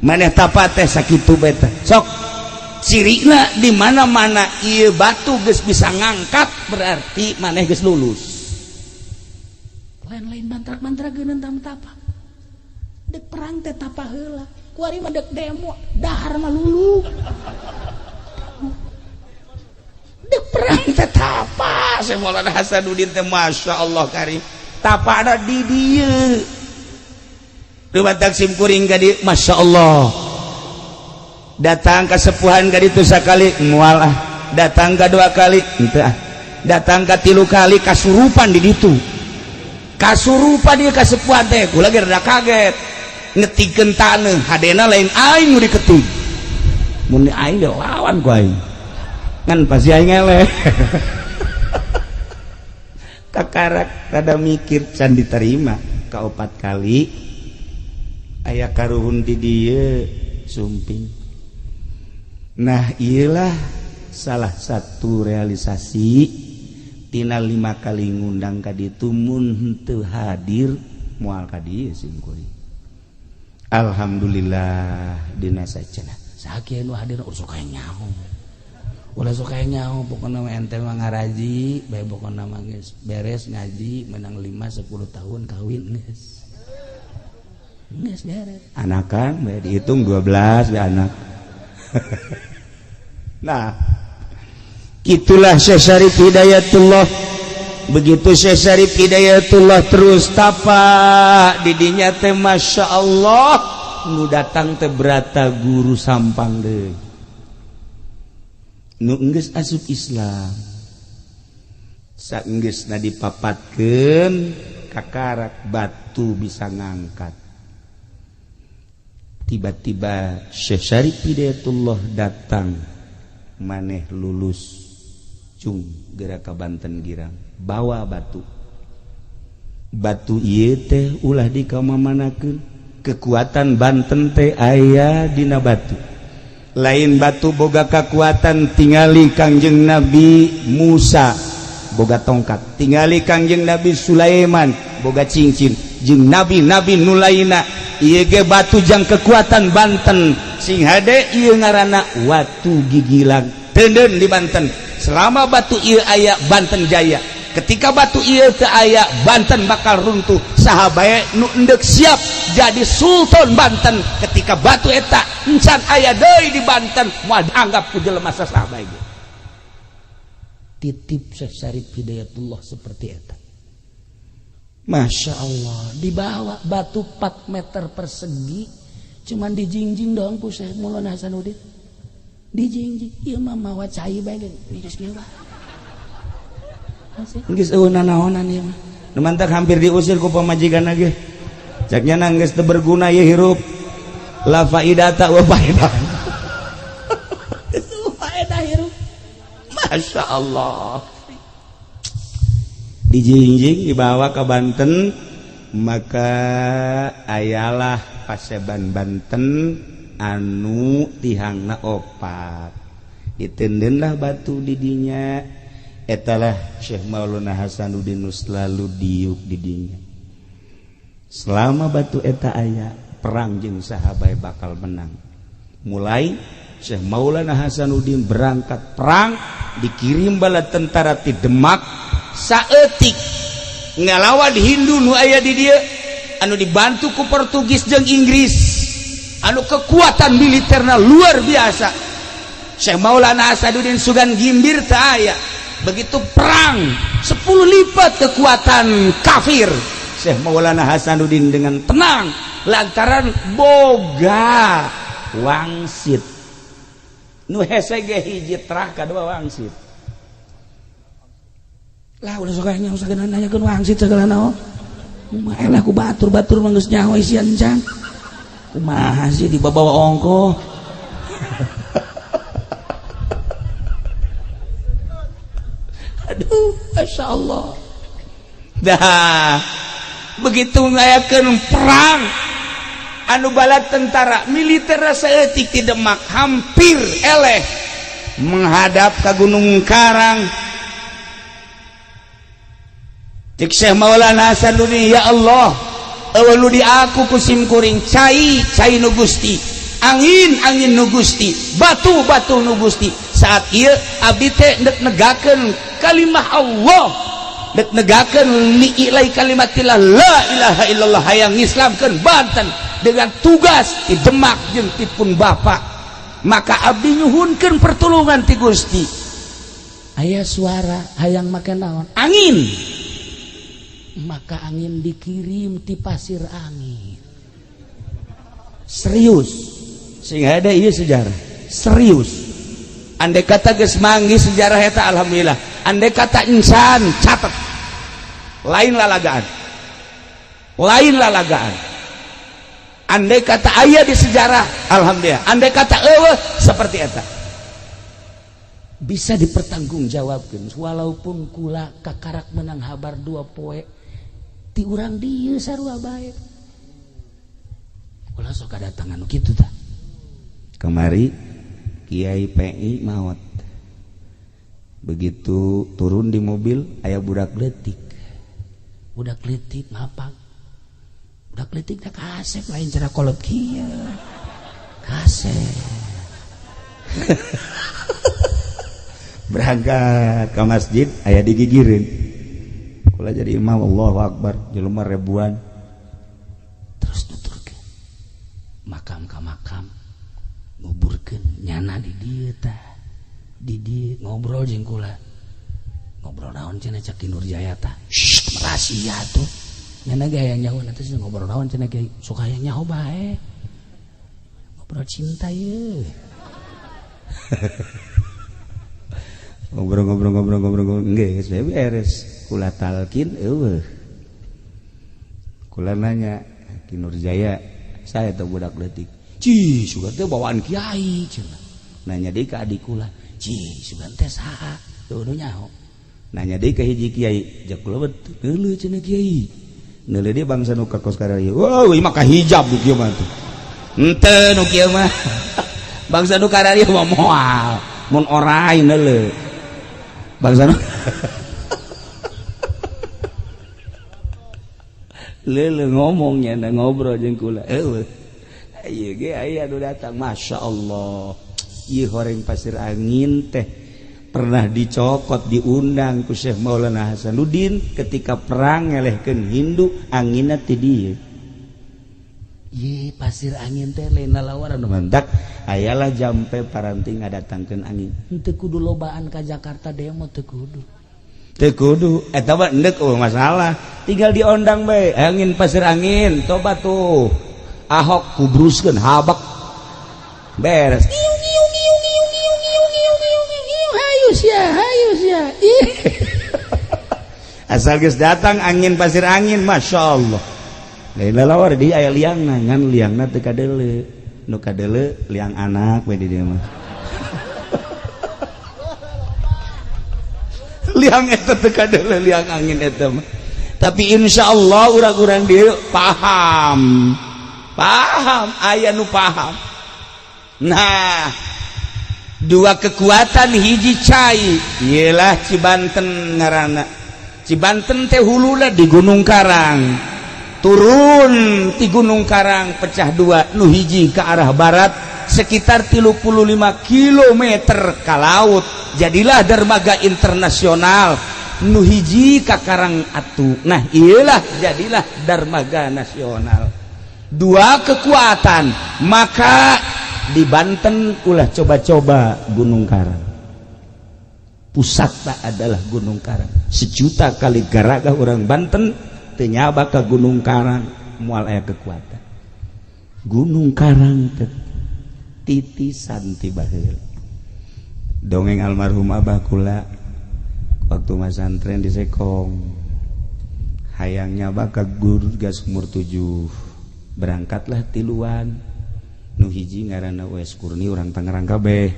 Speaker 2: Maneh tapa teh sakitu bae teh. Sok cirina di mana-mana ieu batu geus bisa ngangkat berarti maneh geus lulus.
Speaker 1: Lain-lain mantra-mantra geuneun tapa. Dek perang teh tapa heula. Kuari mah dek demo, dahar mah lulu.
Speaker 2: Dek perang teh tapa. Syekh Maulana Hasanuddin teh Masya Allah karim. Tapa ada di dieu. Dumatak sim kuring ka dieu Masya Allah. Datang ke sepuhan ka ditu sakali mual ah, datang ke 2 kali henteu ah, datang ke 3 kali kasurupan di ditu. Kasurupan dia kasepuhan teh kula ge rada kaget ngetikeun taneuh hadena lain aing nu diketik. Mun aing lawan ku aing ngan pasti aing eleh. Kakarak rada mikir can diterima ka 4 kali aya karuhun di dieu sumping. Nah iyalah salah satu realisasi tina 5 kali ngundang ka ditu mun henteu hadir moal ka dieu simkuring. Alhamdulillah dina sacenah.
Speaker 1: Saha kiai nu hadir sok aya nyaho. Ulah sok aya nyaho pokona mah ente mah ngaraji, bae pokona mah geus beres ngaji menang 5 10 tahun kawin geus. Geus beres.
Speaker 2: Anakan bae dihitung 12 bae anak. Nah, itulah Syekh Syarif Hidayatullah. Begitu Syekh Syarif Hidayatullah terus tapak didinya teh Masya Allah nu datang teh berata guru sampang deui nu enggeus asup Islam saenggeusna dipapatkeun kakarak batu bisa ngangkat. Tiba-tiba Syekh Syarif Hidayatullah datang maneh lulus cung gerak ka Banten Girang bawa batu. Batu ieu teh ulah dikamamanakeun, kekuatan Banten teh aya dina batu. Lain batu boga kekuatan tingali Kangjeng Nabi Musa boga tongkat, tingali Kangjeng Nabi Sulaiman boga cincin, jeung nabi-nabi nu lainna ieu ge batu jang kekuatan Banten. Sing hade ieu ngaranna watu gigilang teuneun di Banten. Selama batu ieu aya Banten jaya. Ketika batu ieu teu aya Banten bakal runtuh. Saha bae nu endek siap jadi sultan Banten ketika batu eta encan aya deui di Banten moal dianggap ku jelema saha bae.
Speaker 1: Titip Syekh Syarif Hidayatullah seperti eta. Masya Allah dibawa batu 4 meter persegi cuman dijingjing doang ku Syekh Maulana Hasanuddin. Dijingjing ieu mah mawa cai bae geus kieu bae.
Speaker 2: Geus eueuh nanaonan ieu mah. Nu mantak hampir diusir ku pamajikan ge. Cek nya geus teu berguna ieu hirup. La faidata wa faedah.
Speaker 1: Geus faedah hirup.
Speaker 2: Masya Allah. Dijingjing dibawa ke Banten maka ayalah paseban Banten anu tihangna opat. Ditendenlah batu didinya. Etalah Syekh Maulana Hasanuddin selalu diuk didinya. Selama batu eta aya perang jeung saha bae bakal menang. Mulai Syekh Maulana Hasanuddin berangkat perang dikirim bala tentara ti Demak saeutik ngalawan Hindu nu aya di dieu anu dibantu ku Portugis jeung Inggris anu kekuatan militerna luar biasa. Syekh Maulana Hasanuddin sugan gimbir teu aya. Begitu perang 10 lipat kekuatan kafir. Syekh Maulana Hasanuddin dengan tenang lantaran boga wangsit nu hese ge hiji terah kadua wangsit.
Speaker 1: Lah ulah sok nya usah nanyakeun wangsit segala naon. Kumaha lah ku batur-batur mah geus nyaho isian can. Kumaha sih dibawa ongkoh. Aduh, Masya Allah.
Speaker 2: Dah begitu ngayakeun perang anu bala tentara militer saeutik ti Demak hampir eleh menghadap ka Gunung Karang. Cek Syekh Maulana Hasanuddin, ya Allah, eueuh nu di aku ku simkuring cai cai nu Gusti, angin angin nu Gusti, batu batu nu Gusti. Saat ieu abdi teh ndek negakeun kalimah Allah, dek negakeun li'ilai kalimatillah la ilaha illallah hayang ngislamkeun Banten dengan tugas di Demak jeung ti pun bapak. Maka abdi nyuhunkeun pertolongan ti Gusti.
Speaker 1: Aya suara hayang make naon? Angin. Maka angin dikirim ti pasir angin.
Speaker 2: Serius. Sing ada ieu sejarah. Serius. Andai kata geus manggih sejarah eta alhamdulillah. Andai kata insan catat. Lain lalagaan. Lain lalagaan. Andai kata aya di sejarah alhamdulillah. Andai kata eueuh seperti eta.
Speaker 1: Bisa dipertanggungjawabkeun walaupun kula kakarak menang habar 2 poe ti urang dieu sarua bae. Ulah sok kadatangan nu kitu tah.
Speaker 2: Kamari Kiai PI maot. Begitu turun di mobil aya budak leutik.
Speaker 1: Budak leutik ngapak. Budak leutik teh kasep lain cara kolot kieu. Kasep.
Speaker 2: Berangkat ke masjid aya digigireun. Kula jadi imam, Allahu Akbar, jelema ribuan.
Speaker 1: Terus nuturkeun makam ka makam nguburkeun nyana di dieu tah. Di dieu ngobrol jeung kula. Ngobrol naon cenah cak Ki Nurjaya tah. Shh, rahasia tuh. Nyana ge hayang nyaho nanti ngobrol naon cenah kiai, sok hayang nyaho bae. Ngobrol cinta ye.
Speaker 2: Ngobrol-ngobrol-ngobrol-ngobrol geus beres. Kula talkin eueuh. Kula nanya Ki Nurjaya, saya teh budak leutik.
Speaker 1: Cih, sugan teh bawaan kiai cenah. Nanya deui ka adik kula, cih, sugan teh saha? Teu nyaho.
Speaker 2: Nanya deui ka hiji kiai, jak kula neuleuh cenah kiai. Neuleuh deui bangsa nu ka kos kararieu. Wah, ieu mah kahijab nu kieu mah tuh. Henteu nu kieu mah. Bangsa nu kararieu mah moal, mun orai neuleuh. Bangsa nu
Speaker 1: leuleuh ngomongnya na ngobrol jeung kula. Eueuh. Ieu ge aya nu datang, Masya Allah.
Speaker 2: Ieu horeng pasir angin teh pernah dicokot diundang ku Syekh Maulana Hasanuddin ketika perang ngelehkeun Hindu, anginna ti dieu.
Speaker 1: Ye pasir angin teh lain lalawaran nu
Speaker 2: mantak ayalah jampe paranti ngadatangkeun angin.
Speaker 1: Henteu kudu lobaan ka Jakarta demo teu kudu.
Speaker 2: Teu kudu eta mah endek eueuh masalah, tinggal diondang bae angin pasir angin coba tuh Ahok kubruskeun habak beres.
Speaker 1: Hayu sia, hayu sia.
Speaker 2: Asal geus datang angin pasir angin, Masya Allah. Lain lalawar di aya liangna, ngan liangna teu kadeuleu. Nu kadeuleu liang anak we di dieu mah. Liang eta teu kadeuleu liang angin eta mah. Tapi insya Allah urang-urang dieu paham. Paham, aya nu paham. Nah, dua kekuatan hiji cai ialah Cibanten ngaranna. Cibanten teh huluna di Gunung Karang. Turun di Gunung Karang pecah dua, nu hiji ke arah barat sekitar 35 km ke laut. Jadilah dermaga internasional. Nu hiji ka Karang Atu. Nah, iyalah jadilah dermaga nasional. Dua kekuatan, maka di Banten ulah coba-coba Gunung Karang. Pusatna adalah Gunung Karang. Sejuta kali garaga orang Banten teu nyaba ka Gunung Karang, moal aya kekuatan. Gunung Karang teh titisan ti baheula. Dongeng almarhum abah kula waktu masantren di Sekong, hayang nyaba ka Guru Gas Sumur 7. Berangkatlah tiluan. Nu hiji ngaranna Wes Kurni urang Tangerang kabeh.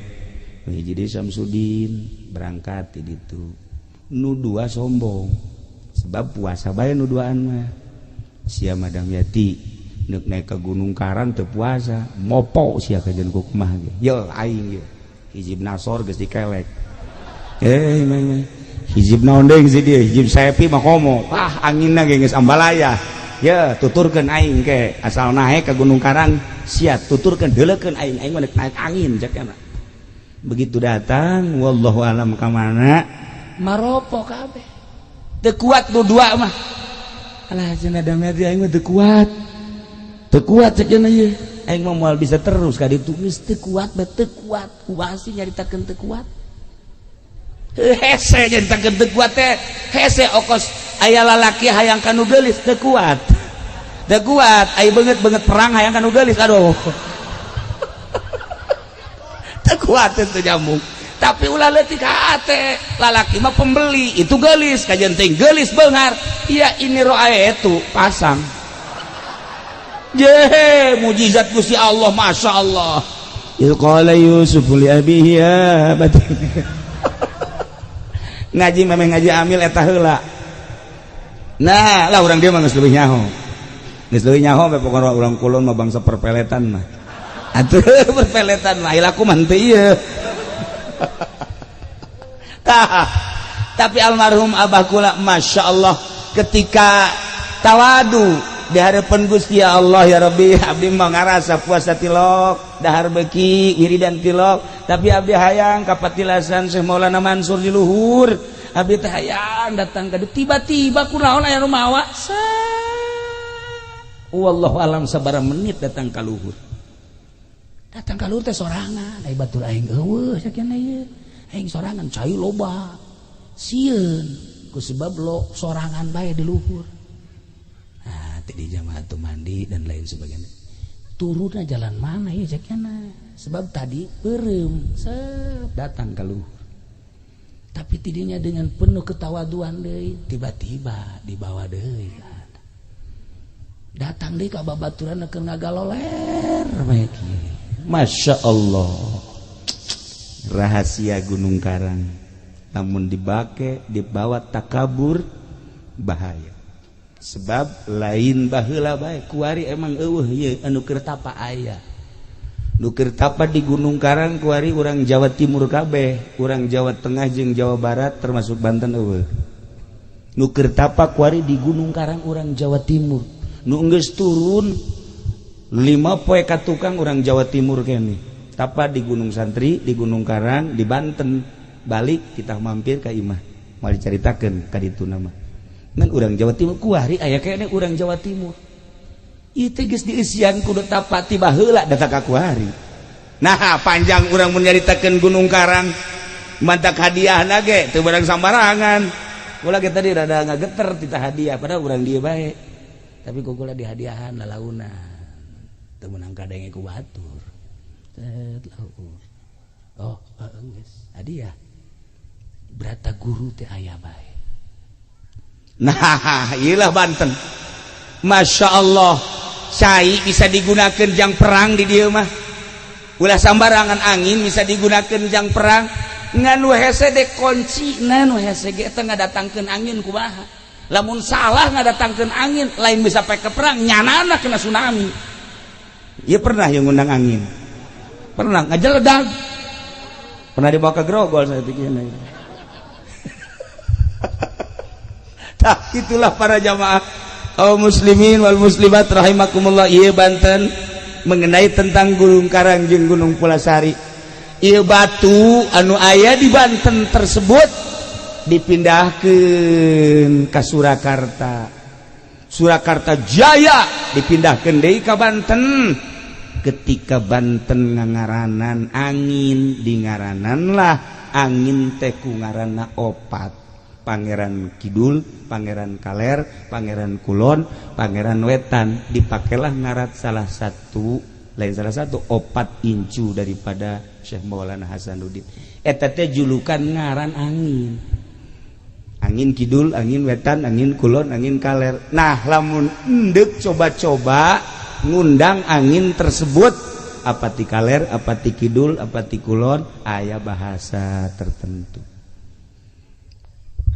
Speaker 2: Nu hiji deui Samsudin berangkat ti ditu. Nu dua sombong sebab puasa bae nu duaan mah. Sia Madam Yati neuk naik ke Gunung Karang teu puasa, mopo sia kajeun ku kumaha ge. Ye aing ye. Hizib Nasor geus dikelek. Mah hizib naon deui geus dieu, hizib Saepi mah komo. Wah, anginna ge geus ambalaya. Ya, tuturkeun aing ke asal naik ke Gunung Karang, sia tuturkeun deuleukeun aing, aing mah naik angin cek mah. Begitu datang, wallahu alam ka mana,
Speaker 1: maropo kabeh. Teu kuat nu dua mah.
Speaker 2: Alah cenah damai aing mah teu kuat. Teu kuat cek cenah ieu. Aing mah moal bisa terus ka ditu
Speaker 1: geus teu kuat, bae teu kuat. Kumaha sih nyaritakeun teu kuat? Hese nyaritakeun teu kuat teh. Hese okos aya lalaki hayang kanu geulis teu kuat. Teu kuat, aya beungeut-beungeut perang hayang kanu geulis, aduh. Teu kuat teu nyambung. Tapi ulah leutik hate, lalaki mah pembeli, itu geulis, kajeun teh geulis beunghar. Ya ini roae itu pasang. Ye, mujizat Gusti Allah, Masya Allah.
Speaker 2: Idh qala Yusuf li abihi ya abati. Ngaji memang ngaji amil eta heula. Nah, lah urang dia mah geus leuwih nyaho. Geus leuwih nyaho bae pokona urang kulon mah bangsa perpeletan mah. Atuh perpeletan mah laku mah henteu ieu.
Speaker 1: Tah, tapi almarhum abah kula Masya Allah ketika tawadu
Speaker 2: Di hadapan Gusti, ya Allah, ya Rabbi, abdi mah ngarasa puasa tilok, dahar beki, wiridan tilok, tapi abdi hayang ka patilasan Syekh Maulana Mansur di luhur. Abdi teh hayang datang ka, tiba-tiba kunaon aya nu mawa. Wallahu alam sabaraha menit datang ka luhur. Datang ka luhur teh sorangan, ai batur aing eueuh sakieu ieu. Aing sorangan cai loba. Sieun ku sebab lo sorangan bae di luhur. Nah, tadi jamaah tuh mandi dan lain sebagainya. Turunnya jalan mana ya sakieu? Sebab tadi beureum, set datang ka luhur. Tapi tidinya dengan penuh ketawaduan deui, tiba-tiba dibawa deui. Datang deui ka babaturan keur ngagaloler bae kieu. Masya Allah, rahasia Gunung Karang namun dibake dibawa takabur bahaya, sebab lain baheula bae, kuari emang eueuh ieu anu keur tapa. Aya nu keur tapa di Gunung Karang kuari urang Jawa Timur kabeh, urang Jawa Tengah jeung Jawa Barat termasuk Banten eueuh. Nu keur tapa kuari di Gunung Karang urang Jawa Timur, nu geus turun 5 poe ka tukang urang Jawa Timur kene tapa di Gunung Santri, di Gunung Karang, di Banten. Balik kita mampir ke imah, mau diceritakan ka ditu nama ngan urang Jawa Timur kuari aya kene urang Jawa Timur. Itu geus dieusian kudu tapa ti baheula datang ka kuari. Nah, panjang urang mun nyaritakeun Gunung Karang, mantak hadiah ge teu barang sambarangan. Kula ge tadi rada ngageter tita hadiah, padahal urang dieu bae, tapi ku kula dihadiahan lalauna teu meunang kadenge ku batur. Set laur. Oh, geus hadiah berata guru teh aya bae. Nah, iyalah Banten. Masya Allah, cai bisa digunakan jang perang di dieu mah. Ulah sambarangan, angin bisa digunakan jang perang. Ngan nu hese de kunci, nu hese ge teh ngadatangkeun angin kumaha. Lamun salah ngadatangkeun angin, lain bisa pake perang, nyanana kena tsunami. Iya, pernah yang ngundang angin. Pernah ngajeledag. Pernah dibawa ke Grogol saya pikirnya. Nah, itulah para jamaah kaum muslimin wal muslimat rahimakumullah. Ieu Banten mengenai tentang Gunung Karang jeung Gunung Pulasari. Ieu batu anu aya di Banten tersebut dipindahkeun ka Surakarta. Surakarta Jaya dipindahkeun deui ka Banten. Ketika Banten ngangaranan angin, dingaranan lah angin teh ku ngaranna opat. Pangeran Kidul, Pangeran Kaler, Pangeran Kulon, Pangeran Wetan, dipakailah ngaran salah satu, lain salah satu, opat incu daripada Syekh Maulana Hasanuddin. Eta teh julukan ngaran angin. Angin Kidul, angin Wetan, angin Kulon, angin Kaler. Nah, lamun endek coba-coba ngundang angin tersebut, apa ti kaler, apa ti kidul, apa ti kulon, aya bahasa tertentu.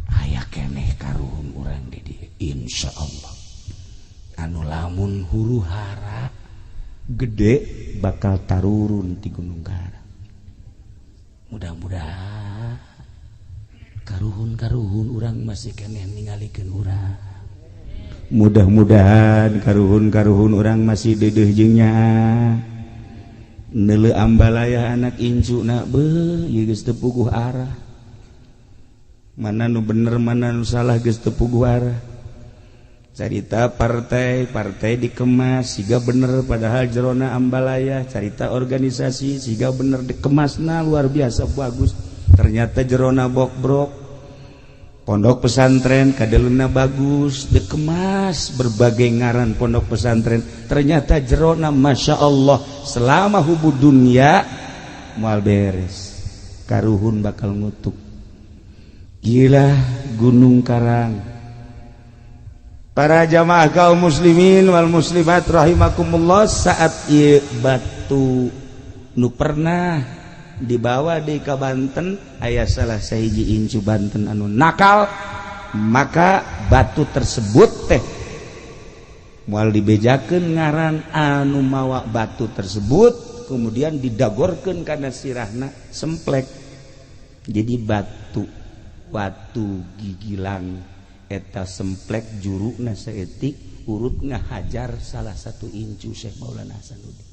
Speaker 2: Aya keneh karuhun urang di dieu, insyaallah, anu lamun huru hara gede bakal tarurun di Gunung Karang. Mudah-mudahan karuhun-karuhun urang masih keneh ningalikeun urang. Mudah-mudahan karuhun-karuhun urang masih dedeh jeung nyaah neuleu ambalaya anak incu na beuh ieu geus teu puguh arah, mana nu bener mana nu salah geus teu puguh arah. Carita partai, partai dikemas siga bener, padahal jerona ambalaya. Carita organisasi siga bener, dikemasna luar biasa bagus, ternyata jerona bokbrok. Pondok pesantren kadeluna bagus, dikemas berbagai ngaran pondok pesantren, ternyata jerona masya Allah. Selama hubu dunia moal beres, karuhun bakal ngutuk. Gila Gunung Karang. Para jamaah kaum muslimin wal muslimat rahimakumullah, saat ieu batu nu pernah dibawa di ka Banten, aya salah sahiji incu Banten anu nakal, maka batu tersebut teh moal dibejakeun ngaran anu mawa batu tersebut, kemudian didagorkeun kana sirahna semplek jadi batu batu gigilang. Eta semplek juruna saeutik. Urut ngahajar salah satu incu Syekh Maulana Hasanuddin.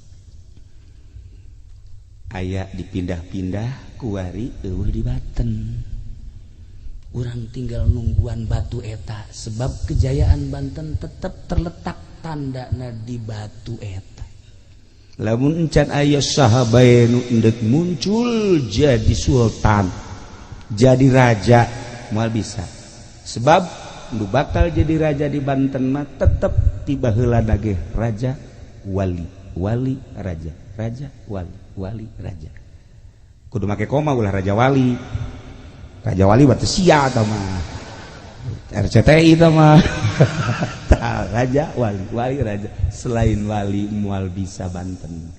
Speaker 2: Aya dipindah-pindah kuari eueuh di Banten.
Speaker 1: Urang tinggal nungguan batu eta sebab kejayaan Banten tetap terletak tandana di batu eta.
Speaker 2: Lamun encan aya saha bae nu endek muncul jadi sultan, jadi raja, moal bisa. Sebab nu bakal jadi raja di Banten mah tetep tiba heula ge raja wali, wali raja, raja wali, wali raja. Kudu make koma ulah raja wali. Raja wali berarti sia eta mah. RCTI eta mah. Tah raja wali, wali raja. Selain wali moal bisa Banten.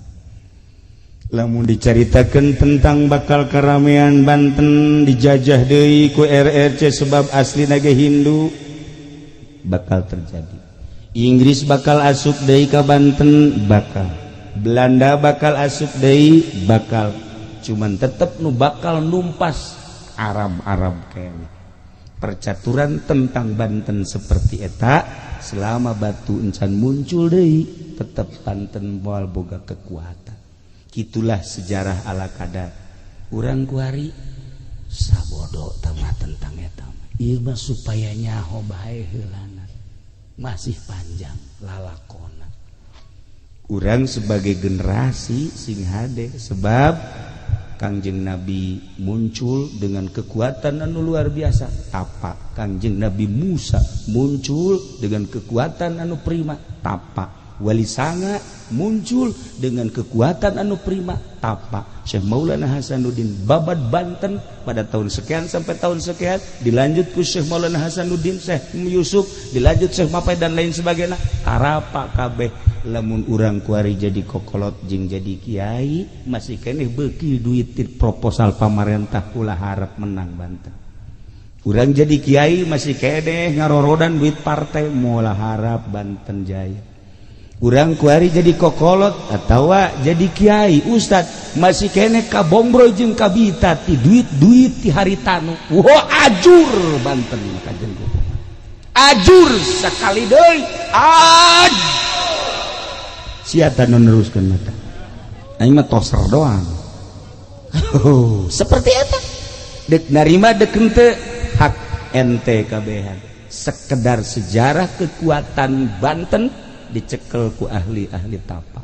Speaker 2: Lamun dicaritakeun tentang bakal keramaian Banten dijajah deui ku RRC sebab aslina ge Hindu bakal terjadi. Inggris bakal asup deui ka Banten bakal. Belanda bakal asup deui bakal. Cuman tetep nu bakal numpas Arab-Arab kayaknya. Percaturan tentang Banten seperti eta selama batu encan muncul deui tetep Banten moal boga kekuatan. Itulah sejarah ala kadar.
Speaker 1: Urang kuari sabodo tamah tentang eta. Ieu mah supaya nyaho bae heulana. Masih panjang lalakona.
Speaker 2: Urang sebagai generasi sing hade sebab Kangjeng Nabi muncul dengan kekuatan anu luar biasa tapa. Kangjeng Nabi Musa muncul dengan kekuatan anu prima tapa. Wali Sanga muncul dengan kekuatan anu prima tapa. Syekh Maulana Hasanuddin babad Banten pada tahun sekian sampai tahun sekian, dilanjut ku Syekh Maulana Hasanuddin, Syekh Yusuf, dilanjut Syekh Mapai dan lain sebagainya. Arapa kabeh lamun urang kuari jadi kokolot jeung jadi kiai masih keneh beuki duit ti proposal pamarentah ulah harap menang Banten. Urang jadi kiai masih keneh ngarorodan duit partai moal harap Banten jaya. Urang kuari jadi kokolot atawa jadi kiai ustad masih kene kabombro jeung kabita ti duit-duit ti haritanu. Wah ajur Banten kajen ajur sekali deui aj sia tah nu neruskeun mata aing mah toser doang. Seperti eta dek narima dek henteu hak ente kabehan. Sekedar sejarah kekuatan Banten dicekel ku ahli-ahli tapa.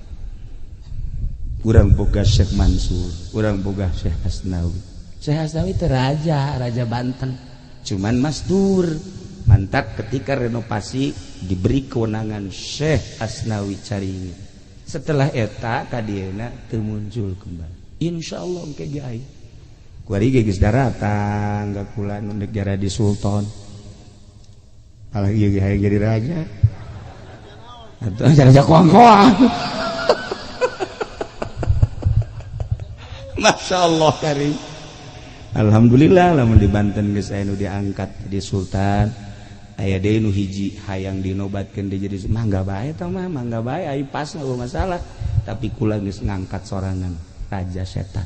Speaker 2: Urang boga Syekh Mansur, urang boga Syekh Hasnawi.
Speaker 1: Syekh Hasnawi itu raja, raja Banten.
Speaker 2: Cuman masdur. Mantap ketika renovasi diberi kewenangan Syekh Hasnawi Caringin. Setelah eta kadieuna teu muncul kembali. Insyaallah engke ge aya. Kuari ge geus daratang ka kula nu deuk jadi sultan. Alah ieu ge hayang jadi raja. Atau raja koang-koang. Masya Allah karim. Alhamdulillah lamun di Banten geus aya nu diangkat jadi sultan, aya deui nu hiji hayang dinobatkeun deui jadi mangga bae tah mah, mangga bae ai pas eueuh masalah. Tapi kula geus ngangkat sorangan raja setan.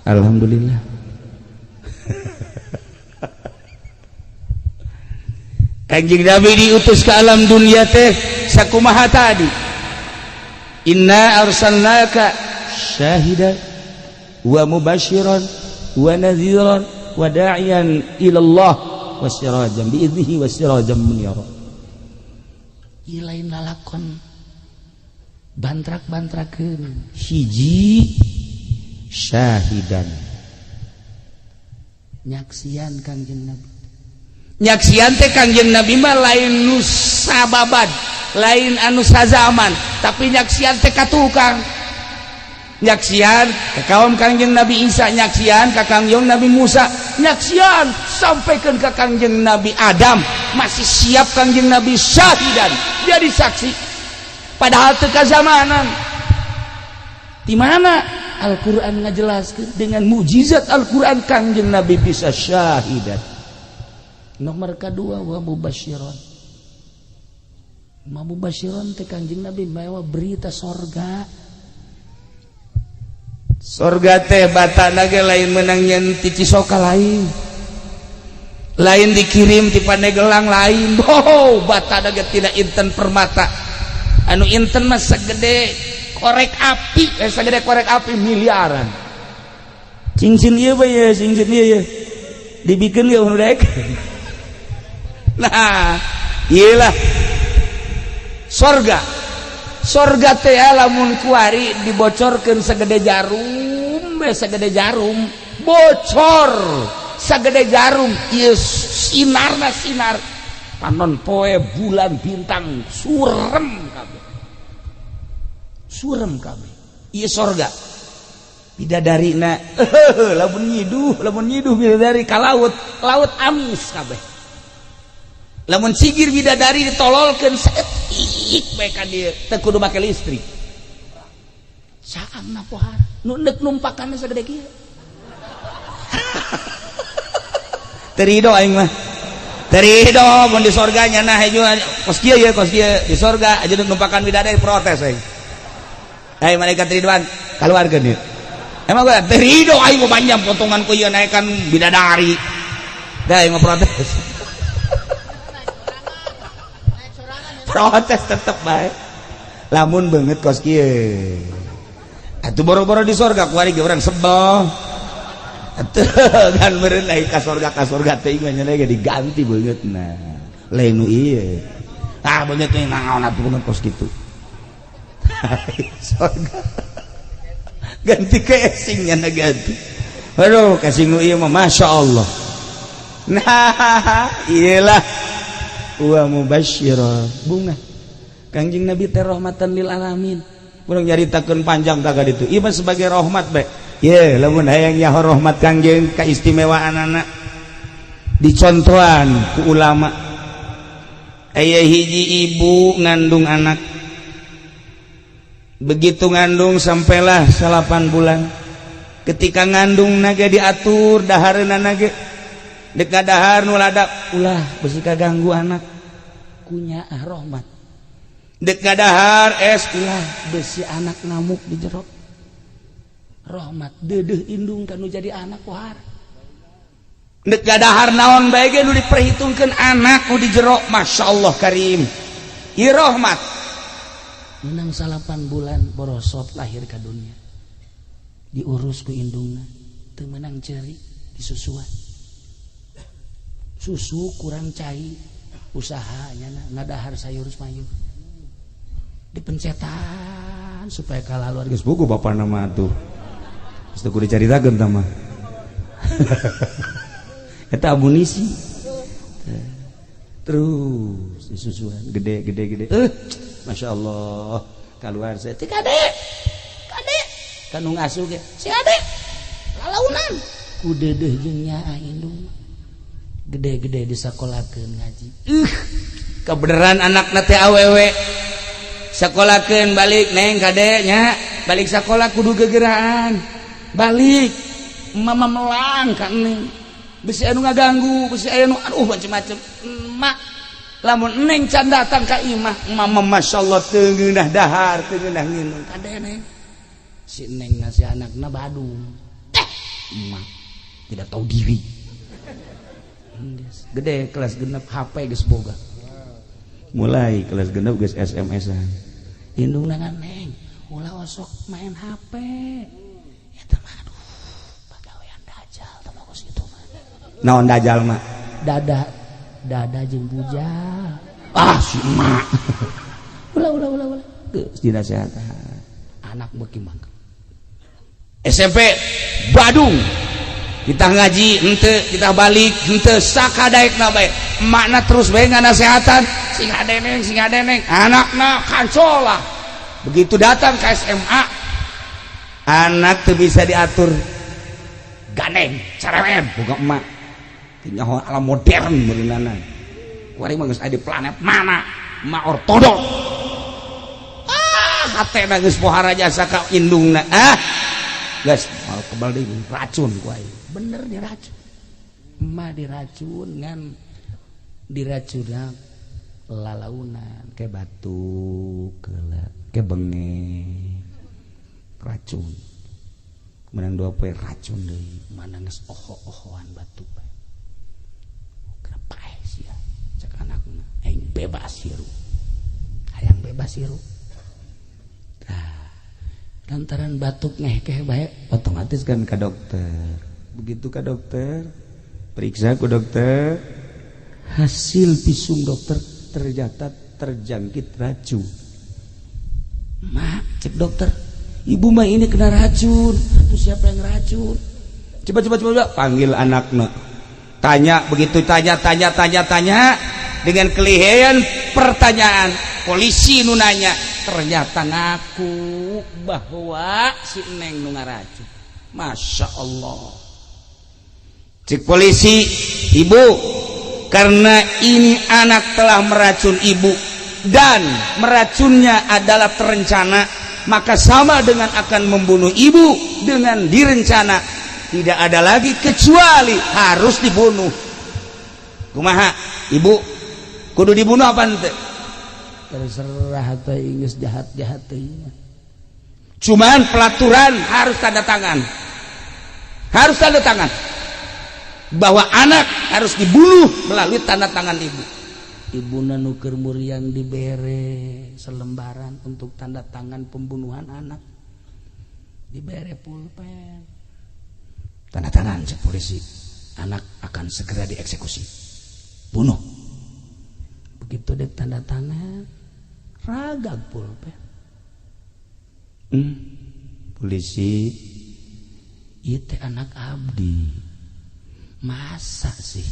Speaker 2: Alhamdulillah. Kanjeng Nabi diutus ke alam dunia teh sakumaha tadi. Inna arsalnaka syahidan wa mubasyiran wa nadhiran wa da'iyan ila Allah wa sirajan bi idnihi wa sirajan munira.
Speaker 1: Ieu lain lalakon bantrak-bantrakeun.
Speaker 2: Hiji syahidan
Speaker 1: nyaksian Kangjeng Nabi.
Speaker 2: Nyaksian teh Kangjeng Nabi mah lain nu sababad, lain anu sazaman, tapi nyaksian teh ka tukang. Nyaksian ka kaum Kangjeng Nabi Isa, nyaksian ka Kangjeng Nabi Musa, nyaksian sampaikan ka Kangjeng Nabi Adam, masih siap Kangjeng Nabi syahidan, jadi saksi. Padahal teu kazamanan.
Speaker 1: Di mana Al-Qur'an ngajelaskeun dengan mukjizat Al-Qur'an Kangjeng Nabi bisa syahidan. Nomor kedua wa mubasyiron. Ma mubasyiron teh Kangjeng Nabi mawa berita sorga.
Speaker 2: Sorga teh batana ge lain menang nyen ti Cisoka lain. Lain dikirim ti Pandeglang lain. Oh, bata ge tidak inten permata. Anu inten mah segede korek api, segede korek api miliaran. Cincin ieu bae ya, cincin ieu ya. Dibikin ge nu daek. Nah, iyalah sorga. Sorga teh lamun kuari dibocorkeun segede jarum, bae segede jarum, bocor segede jarum, ieu sinarna sinar panon poe bulan bintang surem kabeh. Surem kabeh. Ieu sorga. Bidadarina lamun nyiduh bidadari ka laut, laut amis kabeh. Lamun sigir bidadari ditololkeun saeutik bae ka dieu, teu kudu make listrik. Saangna pohara, nu neuk numpakanna sagede kieu. Terido aing mah. Terido mun di sorga nya hejo kos kieu ye, kos kieu di sorga aja numpakan bidadari protes aing. Hei malaikat Ridwan, kaluarkeun ieu. Emang gue terido aing mah panjang potongan ku ieu naekan bidadari. Dah aing mah protes. Protes tetep bae. Lamun beungeut kos kieu. Atuh boro-boro di sorga kuari ge urang sebel. Atuh kan meureun lain ka sorga teh mah nya ge diganti beungeutna. Lain nu ieu. Ah beungeut teh naon atuh beungeut kos kitu. Sorga. Ganti casingnya na ganti. Aduh casing nu ieu mah Masya Allah. Nah iyalah wa mubasyira bunga. Kangjeng Nabi teh rahmatan lil alamin. Urang nyaritakeun panjang ka ditu. Ieu mah sebagai rahmat bae. Ye, lamun hayang nyaho rahmat Kangjeng kaistimewaanana dicontohan ku ulama. Aya hiji ibu ngandung anak. Begitu ngandung sampailah 8 bulan. Ketika ngandung naga diatur dahareuna nage. Dek dahar nu ladap ulah besi kaganggu anak. Kunyaah rahmat. Dek dahar es ulah besi anak ngamuk di jero. Rahmat deudeuh indung kanu jadi anak pohara. Dek dahar naon bae ge nu diperhitungkeun anak nu di jero. Masya Allah karim. Ieu rahmat. Menang 8 bulan borosot lahir ka dunia. Diurus ku indungna, teu meunang ceuri disusuan. Susu kurang cai, usahanya ngadahar sayur mayur. Dipencetan supaya kalaluar
Speaker 3: geus buku bapana mah atuh. Geus teu kudu dicaritakeun tah mah.
Speaker 2: Eta amunisi. Terus disusuan gede gede gede. Masya Allah keluar saya ti kade kade kanu ngasuh ge si ade lalaunan ku deudeuh jeung nyaah indung gede-gede disakolakeun ngaji.
Speaker 3: Kebeneran anakna teh awewe sakolakeun balik neng kade nya balik sakola kudu gegeraan balik mama melang ka neng besi anu ngaganggu besi anu aduh macem-macem emak lamun neng can datang ka imah mama masyaallah teu ngeunah dahar teu ngeunah nginum
Speaker 1: kade neng si neng nasi anakna badung teh emak tidak tahu diri.
Speaker 2: Gede kelas genep HP geus boga mulai kelas genep geus SMS-an
Speaker 1: indungna neng ulah osok main HP eta mah aduh pagawean dajal teh mah kos kitu mah.
Speaker 2: Naon dajal mah?
Speaker 1: Dada dada jeung bujal. Ah si emak. Ulah ulah ulah ulah.
Speaker 2: Geus dinasehatan.
Speaker 1: Anak beuki mangke.
Speaker 2: SMP Badung. Kita ngaji henteu, kita balik henteu sakadaekna bae. Emakna terus bae nganasehatan, sing adeneng sing adeneng. Anakna kancolah. Begitu datang ke SMA, anak teu bisa diatur. Gandeng, cerewet, boga emak. Nyaho alam modern meureunana. Kuari mah geus aya di planet mana? Emak ortodok. Ah, hatena geus pohara jasa ka indungna. Ah. Geus mal kebal deui racun ku aing.
Speaker 1: Bener diracun. Emak diracun ngan diracunna lalaunan
Speaker 2: ke batuk, ke bengek. Racun. Menang dua poe racun deui.
Speaker 1: Mana geus oho-ohoan batuk. Bebas hirup, hayang bebas hirup. Nah, lantaran batuk ngehkeh bae,
Speaker 2: otomatis kan ke dokter. Begitu ke dokter, periksa ke dokter, hasil visum dokter ternyata terjangkit racun.
Speaker 1: Mak, cek dokter, ibu mah ini kena racun. Itu siapa yang racun?
Speaker 2: Coba, coba, coba, panggil anaknya, tanya. Begitu tanya, tanya, tanya, tanya, dengan kelihayan pertanyaan polisi nu nanya,
Speaker 3: ternyata ngaku bahwa si Neng nu ngaracun. Masya Allah.
Speaker 2: Cek polisi, "Ibu, karena ini anak telah meracun ibu dan meracunnya adalah terencana, maka sama dengan akan membunuh ibu dengan direncana. Tidak ada lagi kecuali harus dibunuh. Kumaha, ibu? Kudu dibunuh apa ente?"
Speaker 1: Terserah atau inggris jahat-jahat.
Speaker 2: Cuman pelaturan harus tanda tangan, harus tanda tangan bahwa anak harus dibunuh melalui tanda tangan ibu.
Speaker 1: Ibuna nu keur muriang dibere selembaran untuk tanda tangan pembunuhan anak, dibere pulpen.
Speaker 2: "Tanda tangan," cek polisi,
Speaker 1: "anak akan segera dieksekusi, bunuh." Begitu dek tanda tangan, ragag pulpen.
Speaker 2: Polisi.
Speaker 1: Itu anak abdi, masa sih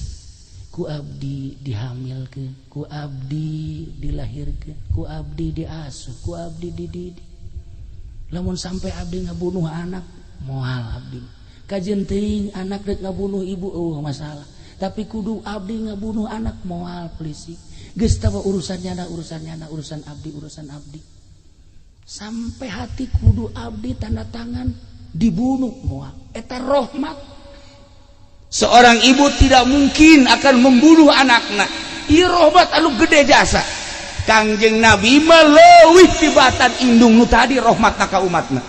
Speaker 1: ku abdi dihamilkeun, ku abdi dilahirkeun, ku abdi diasuh, ku abdi dididik, lamun sampai abdi ngabunuh anak, moal abdi. Kajeun teuing anak rek ngabunuh ibu, oh masalah, tapi kudu abdi ngabunuh anak, moal. Polisi, geus tawa urusannya na, urusannya na, urusan abdi, urusan abdi. Sampai hati kudu abdi tanda tangan dibunuh, moal. Eta rahmat.
Speaker 2: Seorang ibu tidak mungkin akan membunuh anaknya. Ieu rahmat anu gede jasa. Kangjeng Nabi mah leuwih tibatan indung nu tadi rahmatna ka umatna.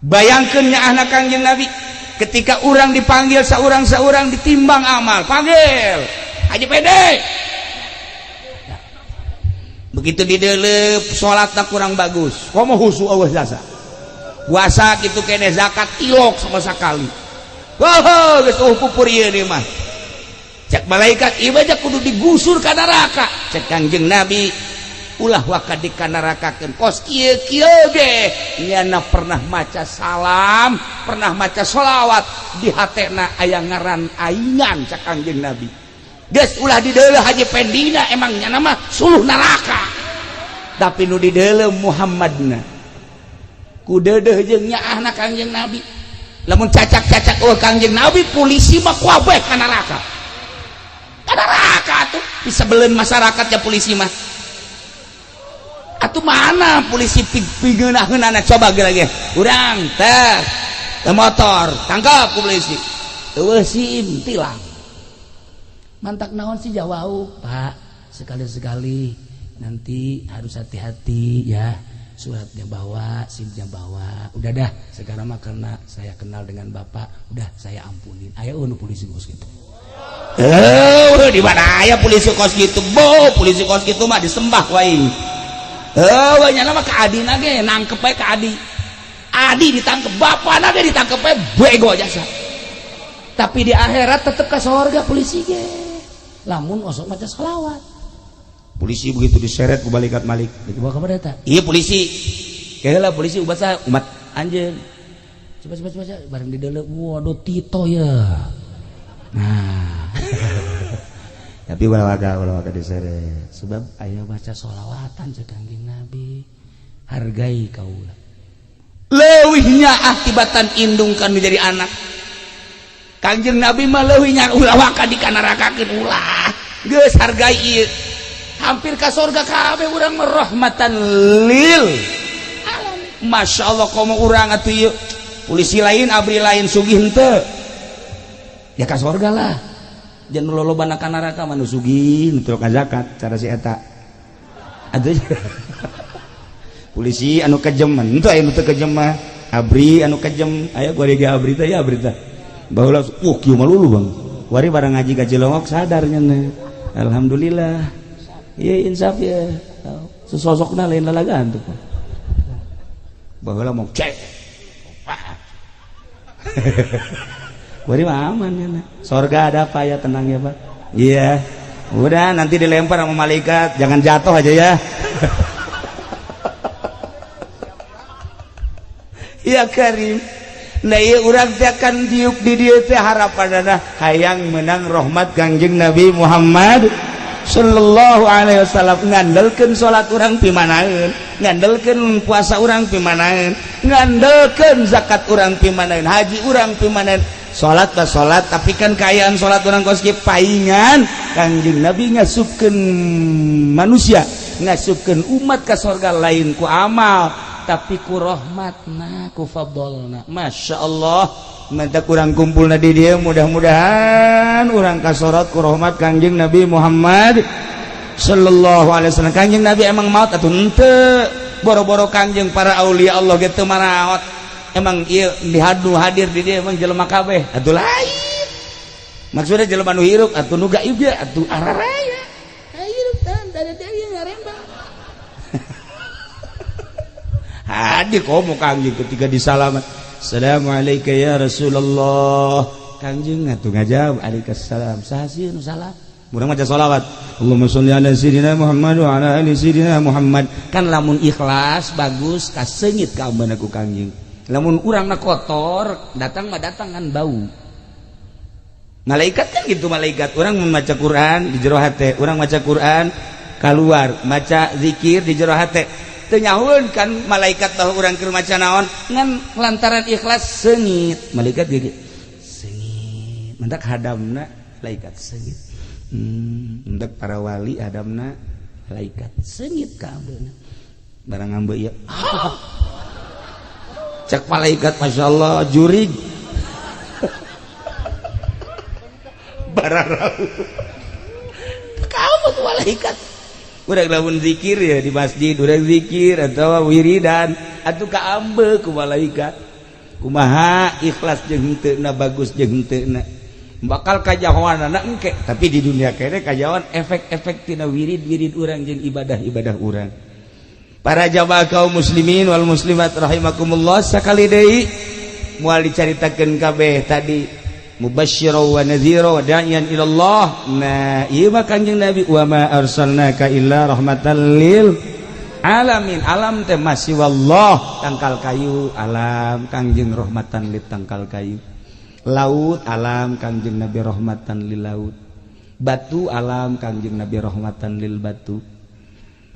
Speaker 2: Bayangkeun anak Kangjeng Nabi ketika orang dipanggil seorang-seorang, ditimbang amal, panggil Haji Pede. Begitu didelep, salatna kurang bagus, komo husu, Allah jasa, puasa gitu kene, zakat ilok sama sekali. Oh, geus, oh, pupur ieu mah. Cek malaikat, ieu aja kudu digusur ka neraka. Cek Kangjeng Nabi, ulah waka dikanarakakeun, kos kieu kieu ge nyana pernah maca salam, pernah maca sholawat, di hatena aya ngaran aingan. Cek Kangjeng Nabi, geus ulah dideuleu Haji Pendina, emang nyana mah suluh neraka, tapi nu dideuleu Muhammadna. Ku deudeuh jeung nyaahna Kangjeng Nabi. Lamun cacak-cacak, oh, Kangjeng Nabi, polisi mah kuabeh ka neraka, ka neraka tuh bisa belen masyarakat ya polisi mah. Atuh mana polisi pigeunah-geunahna, coba ge lagi urang teh motor tangkap ku polisi, eueuh SIM, tilang.
Speaker 1: Mantak naon sih jawau, Pak, sekali-sekali nanti harus hati-hati ya, suratnya bawa, SIM-nya bawa. Udah dah, sekarang mah karena saya kenal dengan bapak, udah saya ampunin. Ayo nu polisi kos gitu.
Speaker 2: Eh, di mana aya polisi kos gitu? Bo, polisi kos gitu mah disembah wae. Eh, banyak nama ke Adi nage, nangkep bae ke Adi. Adi ditangkep, bapak nage ditangkep bae, bego jasa.
Speaker 1: Tapi di akhirat tetep ke surga polisi ge. Lamun osok maca sholawat.
Speaker 2: Polisi begitu diseret ku malaikat Malik.
Speaker 1: Dibawa ke mana eta?
Speaker 2: Iya, polisi. Keheula polisi ubat saya, umat anjeun.
Speaker 1: Coba, coba, coba, bareng di dalam, waduh, Tito ya. Nah.
Speaker 2: Tapi ulah waka, ulah waka diseret.
Speaker 1: Sebab aya baca sholawatan cek Kangjeng Nabi. Hargai kaula.
Speaker 2: Leuwihnya akibatan indung kan menjadi anak. Kangjeng Nabi mah leuwihnya, ulah waka dikanarakakeun, ulah. Geus, hargai ieu. Hampir ka surga kabeh urang mah, rahmatan lil alamin. Masya Allah, komo urang atuh ieu. Polisi lain, abri lain, sugih henteu. Ya ka surga lah. Jangan loloba ka neraka mah nu sugih, nu teu zakat cara si eta. Atuh polisi anu kejem henteu, aya nu teu kejem mah. Abri anu kejem aya, gua ge abri teh ya, abri teh. Baheula kieu mah lulu, Bang. Wari barang ngaji ka Cilongok sadarnya. Alhamdulillah. Ieu insaf ya. Sesosokna lain lalagaan tuh. Baheula mau cek. Bari mah aman ya. Sorga ada apa ya, tenang ya Pak. Iya. Udah nanti dilempar sama malaikat, jangan jatuh aja ya. Ya Karim. Nah ieu urang teh akan diuk di dieu teh harapanana hayang menang rahmat Kangjeng Nabi Muhammad sallallahu alaihi wasallam. Ngandelkeun salat urang pimanaeun, ngandelkeun puasa urang pimanaeun, ngandelkeun zakat urang pimanaeun, haji urang pimanaeun. Salat bah salat, tapi kan kaayaan salat urang kos kieu paingan Kangjeng Nabi ngasupkeun manusia, ngasupkeun umat ka sorga lain ku amal tapi ku rahmatna, ku fadolna. Masya Allah, mantap kurang kumpulna di dia, mudah-mudahan urang kasorot ku rahmat Kangjeng Nabi Muhammad sallallahu alaihi wasallam. Kangjeng Nabi emang maut atuh henteu, boro-boro Kangjeng para aulia Allah gitu maraot. Emang ieu dihadu hadir di dia emang jelema kabeh atuh lain. Maksudnya jelema nu hirup atuh nu gaib ge atuh araraya. Hirup tan dari dia ngarembang. Hadir komo Kangjeng ketika disalaman. Assalamualaikum ya Rasulullah. Kangjeng atuh ngajawab alaikumsalam. Saha sieun nu salam? Urang maca sholawat. Allahumma sholli ala sayyidina Muhammad wa ala ali sayyidina Muhammad. Kan lamun ikhlas bagus kaseungit ka ambeuna ku Kangjeng. Lamun urangna kotor, datang mah datang kan bau. Malaikat kan gitu malaikat. Urang membaca Quran di jero hate, urang maca Quran keluar, maca zikir di jero hate. Teu nyahueun kan malaikat bahwa urang keur maca naon, ngan lantaran ikhlas seungit. Malaikat ge seungit. Mendak hadamna malaikat seungit. Mendak para wali hadamna malaikat seungit ka ambeuna. Barang ambe ieu. Cek malaikat masyaallah jurig. Bararau. Kamu tuh malaikat. Urang lamun zikir ya di masjid, urang zikir atau wiridan atuh kaambe ku malaikat. Kumaha ikhlas jeung henteu na, bagus jeung henteu na. Bakal kajahoanana engke, tapi di dunia kene kajahoan efek-efek tina wirid-wirid urang jeung ibadah-ibadah urang. Para jamaah kaum muslimin wal muslimat rahimakumullah, sakali deui moal dicaritakeun kabeh tadi mubasysyira wa nadhira wa da'iyan ila Allah. Nah, ieu mah Kangjeng Nabi wa ma arsalnaka illa rahmatan lil alamin. Alam teh masih wallah, tangkal kayu alam Kangjeng rahmatan lil tangkal kayu. Laut alam Kangjeng Nabi rahmatan lil laut. Batu alam Kangjeng Nabi rahmatan lil batu.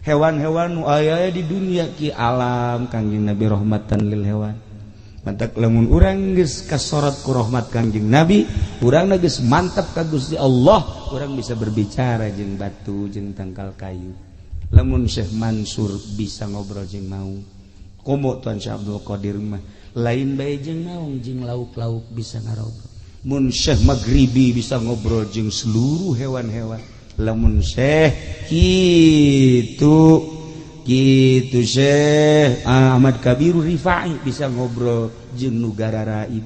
Speaker 2: Hewan-hewan nu aya di dunia ki alam Kangjeng Nabi rahmatan lil hewan. Mantak lamun urang geus kasorot ku rahmat Kangjeng Nabi, urang geus mantap ka Gusti Allah, urang bisa berbicara jeung batu jeung tangkal kayu. Lamun Syekh Mansur bisa ngobrol jeung maung, komo Tuan Syekh Abdul Qadir mah lain bae jeung maung, jeung lauk-lauk bisa ngarobrol. Mun Syekh Maghribi bisa ngobrol jeung seluruh hewan-hewan. Lamun Syekh kitu gitu Syekh Ahmad Kabiru Rifai bisa ngobrol jeung nu gararaib.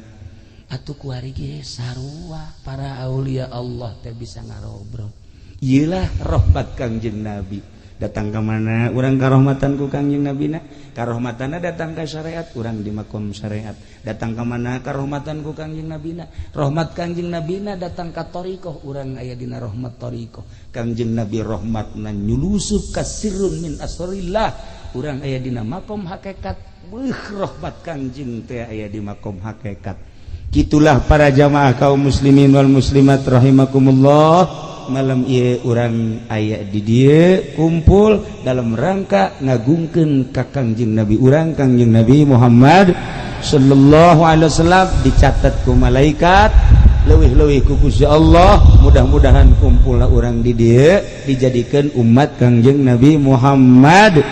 Speaker 2: Atuh kuari ge sarua para aulia Allah teh bisa ngarobrol. Ieulah rahmat Kangjeng Nabi. Datang ka mana urang karahmatan ku Kangjeng Nabi na, karahmatanna datang ka syariat, urang di makom syariat. Datang ka mana karahmatan ku Kangjeng Nabi na, rahmat Kangjeng Nabi na datang ka thariqah, urang aya dina rahmat thariqah. Kangjeng Nabi rahmatna nyulusup ka sirrun min asrillah, urang aya dina makom hakikat. Beuh rahmat Kangjeng teh aya di makom hakikat. Gitulah para jamaah kaum muslimin wal muslimat rahimakumullah. Malam ieu urang aya di dieu kumpul dalam rangka ngagungkeun ka Kangjeng Nabi urang, Kangjeng Nabi Muhammad sallallahu alaihi wasallam. Dicatat ku malaikat, leuwih-leuwih ku Gusti Allah. Mudah-mudahan kumpulna urang di dieu dijadikeun umat Kangjeng Nabi Muhammad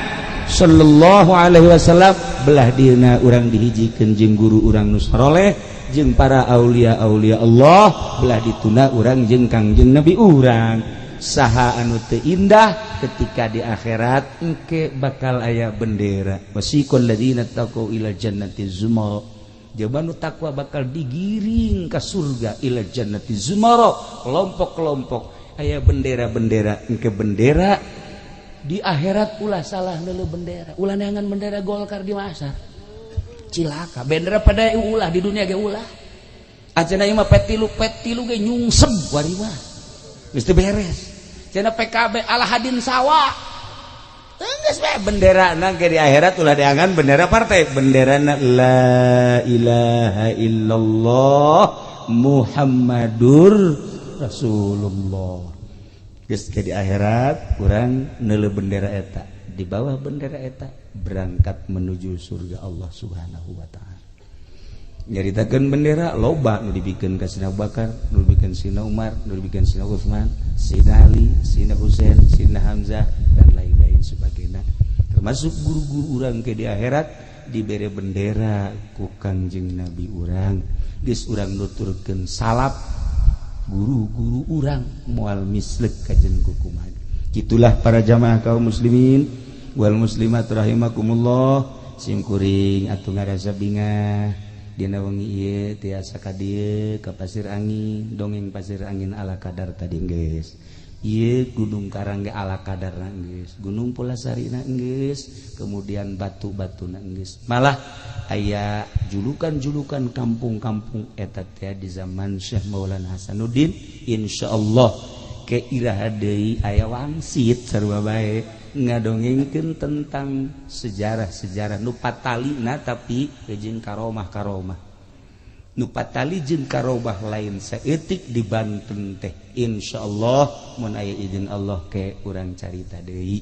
Speaker 2: sallallahu alaihi wasallam. Belah dieuna urang dihijikeun jeung guru urang nu saroleh, jeung para aulia-aulia Allah. Belah dituna urang jeung Kangjeng Nabi urang. Saha anu teu indah ketika di akhirat engke bakal aya bendera wasiqal ladzina taqau ila jannati zumara. Jelema nu takwa bakal digiring ka surga ila jannati zumara, kelompok-kelompok aya bendera-bendera engke bendera
Speaker 1: Di akhirat ulah salah neuleuh bendera, ulah neangan bendera Golkar di masa cilaka. Bendera pada ulah di dunia ge ulah. Acenah ieu mah P3, P3 ge nyungsep wari mah. Geus teu beres. Cenah PKB ala hadin sawa.
Speaker 2: Geus bae benderana ge di akhirat ulah diangan bendera partai, benderana la ilaha illallah Muhammadur Rasulullah. Geus ke di akhirat urang neuleuh bendera eta, di bawah bendera eta berangkat menuju surga Allah Subhanahu wa taala. Nyaritakeun bendera loba nu dibikeun ka Sina Abu Bakar, nu dibikeun Sina Umar, nu dibikeun Sina Utsman, Sina Ali, Sina Husain, Sina Hamzah dan lain-lain sebagainya. Termasuk guru-guru urang ke di akhirat dibere bendera ku Kangjeng Nabi urang. Geus urang nuturkeun salap guru-guru urang moal mislek kajen kukumaha. Gitulah para jamaah kaum muslimin wal muslimat rahimakumullah. Sim kuring atuh ngarasa bingah dina wengi ieu tiasa ka dieu ka Pasir Angin, dongeng Pasir Angin ala kadar tadi geus. Ieu Gunung Karang ge ala kadarna geus, Gunung Pulasarina geus, kemudian batu-batuna geus. Malah aya julukan-julukan kampung-kampung eta teh di zaman Syekh Maulana Hasanuddin. Insyaallah ke iraha deui aya wangsit sarua bae ngadongengkeun tentang sejarah-sejarah nu patalina tapi jeung karomah-karomah. Nu patali jeung karomah lain saeutik di Banten teh. Insyaallah mun aya izin Allah ke urang carita deui.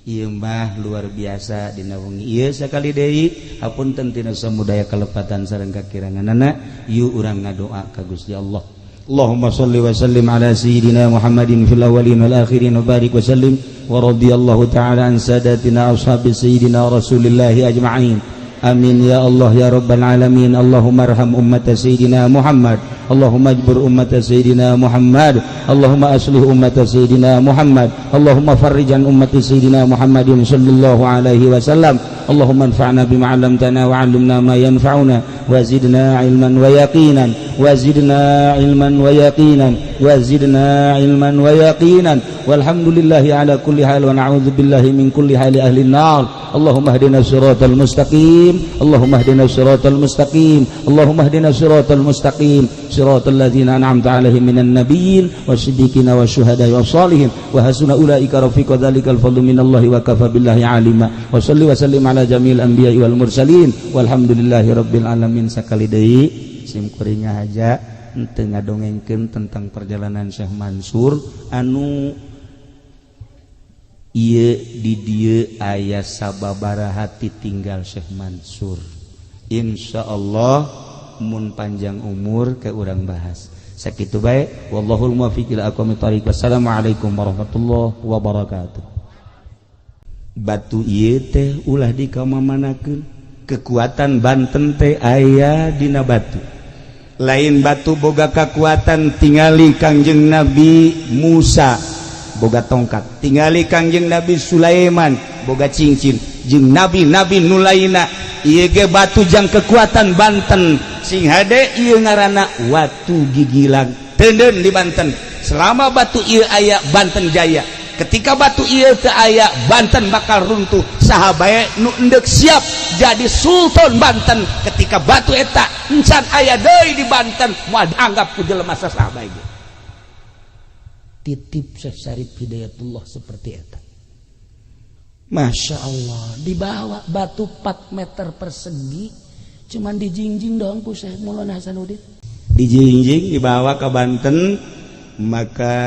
Speaker 2: Ieu mah luar biasa dina wengi ieu sakali deui hapunten tina samudaya kalepatan sareng kakiranganana. Yuk urang ngadoa ka Gusti Allah. Allahumma shalli wa sallim ala sayyidina Muhammadin fil awwalin wal akhirin wa barik wa sallim wa radhiyallahu ta'ala an sadatina ashabi sayyidina Rasulillah ajma'in. Amin ya Allah ya rabbal alamin. Allahumma arham ummata sayyidina Muhammad. Allahumma ajbur ummata sayyidina Muhammad. Allahumma aslih ummata sayyidina Muhammad. Allahumma farrijan ummati sayyidina Muhammadin sallallahu alaihi wasallam. Allahumma anfa'na bima 'allamtana wa 'allimna ma yanfa'una wa zidna 'ilman wa yaqinan wa zidna 'ilman wa yaqinan wa zidna 'ilman wa yaqinan. Walhamdulillahi ala kulli hal wa na'udzu billahi min kulli hali ahli an-nar. Allahumma hdina siratal mustaqim. Allahumma hdina siratal mustaqim. Allahumma hdina siratal mustaqim. Siratal ladzina an'amta 'alaihim minan nabiyyin wasiddiqina wasyuhada'i wassalihin wa hasuna ulaika rafiqa. Dzalikal fadlu minallahi wa kafa billahi alima. Wa salli wa sallim ala jamil anbiya'i wal mursalin walhamdulillahi rabbil alamin. Sakali deui sim kuring aja henteu ngadongengkeun tentang perjalanan Syekh Mansur anu ieu di dieu aya sababaraha tinggal Syekh Mansur. Insyaallah mun panjang umur ke urang bahas. Sakitu bae, wallahul muwaffiq ila aqwamit thariq. Wassalamualaikum warahmatullahi wabarakatuh. Batu ieu teh ulah dikamamanakeun. Kekuatan Banten teh aya dina batu. Lain batu boga kekuatan, tingali Kangjeng Nabi Musa boga tongkat, tingali Kangjeng Nabi Sulaiman boga cincin, jeung nabi-nabi nu lainna. Ieu ge batu jang kekuatan Banten. Sing hade ieu ngaranna Watu Gigilang teuneun di Banten. Selama batu ieu aya, Banten jaya. Ketika batu ieu teu aya, Banten bakal runtuh. Saha bae nu endek siap jadi sultan Banten, ketika batu eta encan aya deui di Banten, moal dianggap ku jelema saha bae.
Speaker 1: Titip Syekh Syarif Hidayatullah seperti eta. Masya Allah, dibawa batu 4 meter persegi cuman dijingjing doang ku Syekh Maulana Hasanuddin.
Speaker 2: Dijingjing dibawa ke Banten, maka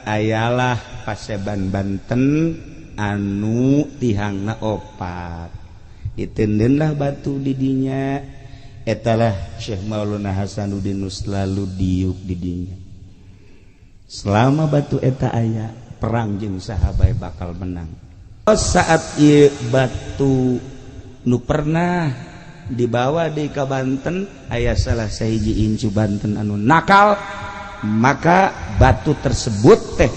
Speaker 2: ayalah paseban Banten anu tihangna opat, ditendenlah batu didinya. Etalah Syekh Maulana Hasanuddin nu selalu diuk didinya. Selama batu eta aya, perang jeung saha bae bakal menang. Saat ieu batu nu pernah dibawa di ka Banten, aya salah sahiji incu Banten anu nakal, maka batu tersebut teh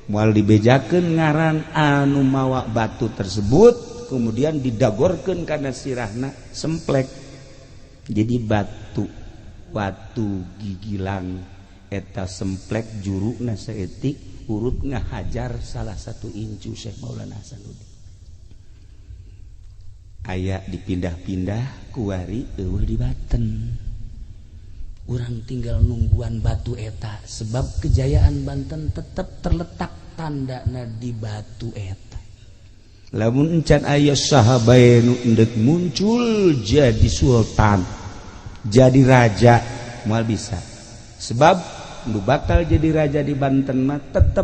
Speaker 2: moal dibejakeun ngaran anu mawa batu tersebut, kemudian didagorkeun kana sirahna semplek. Jadi batu Watu Gigilang eta semplek juruna saeutik. Urut ngahajar salah satu incu Syekh Maulana Hasanuddin. Aya dipindah-pindah, kuari euweuh di Banten.
Speaker 1: Urang tinggal nungguan batu eta, sebab kejayaan Banten tetap terletak tanda di batu eta.
Speaker 2: Lamun encan aya saha bae nu endek muncul jadi sultan, jadi raja, moal bisa, sebab nu bakal jadi raja di Banten mah tetep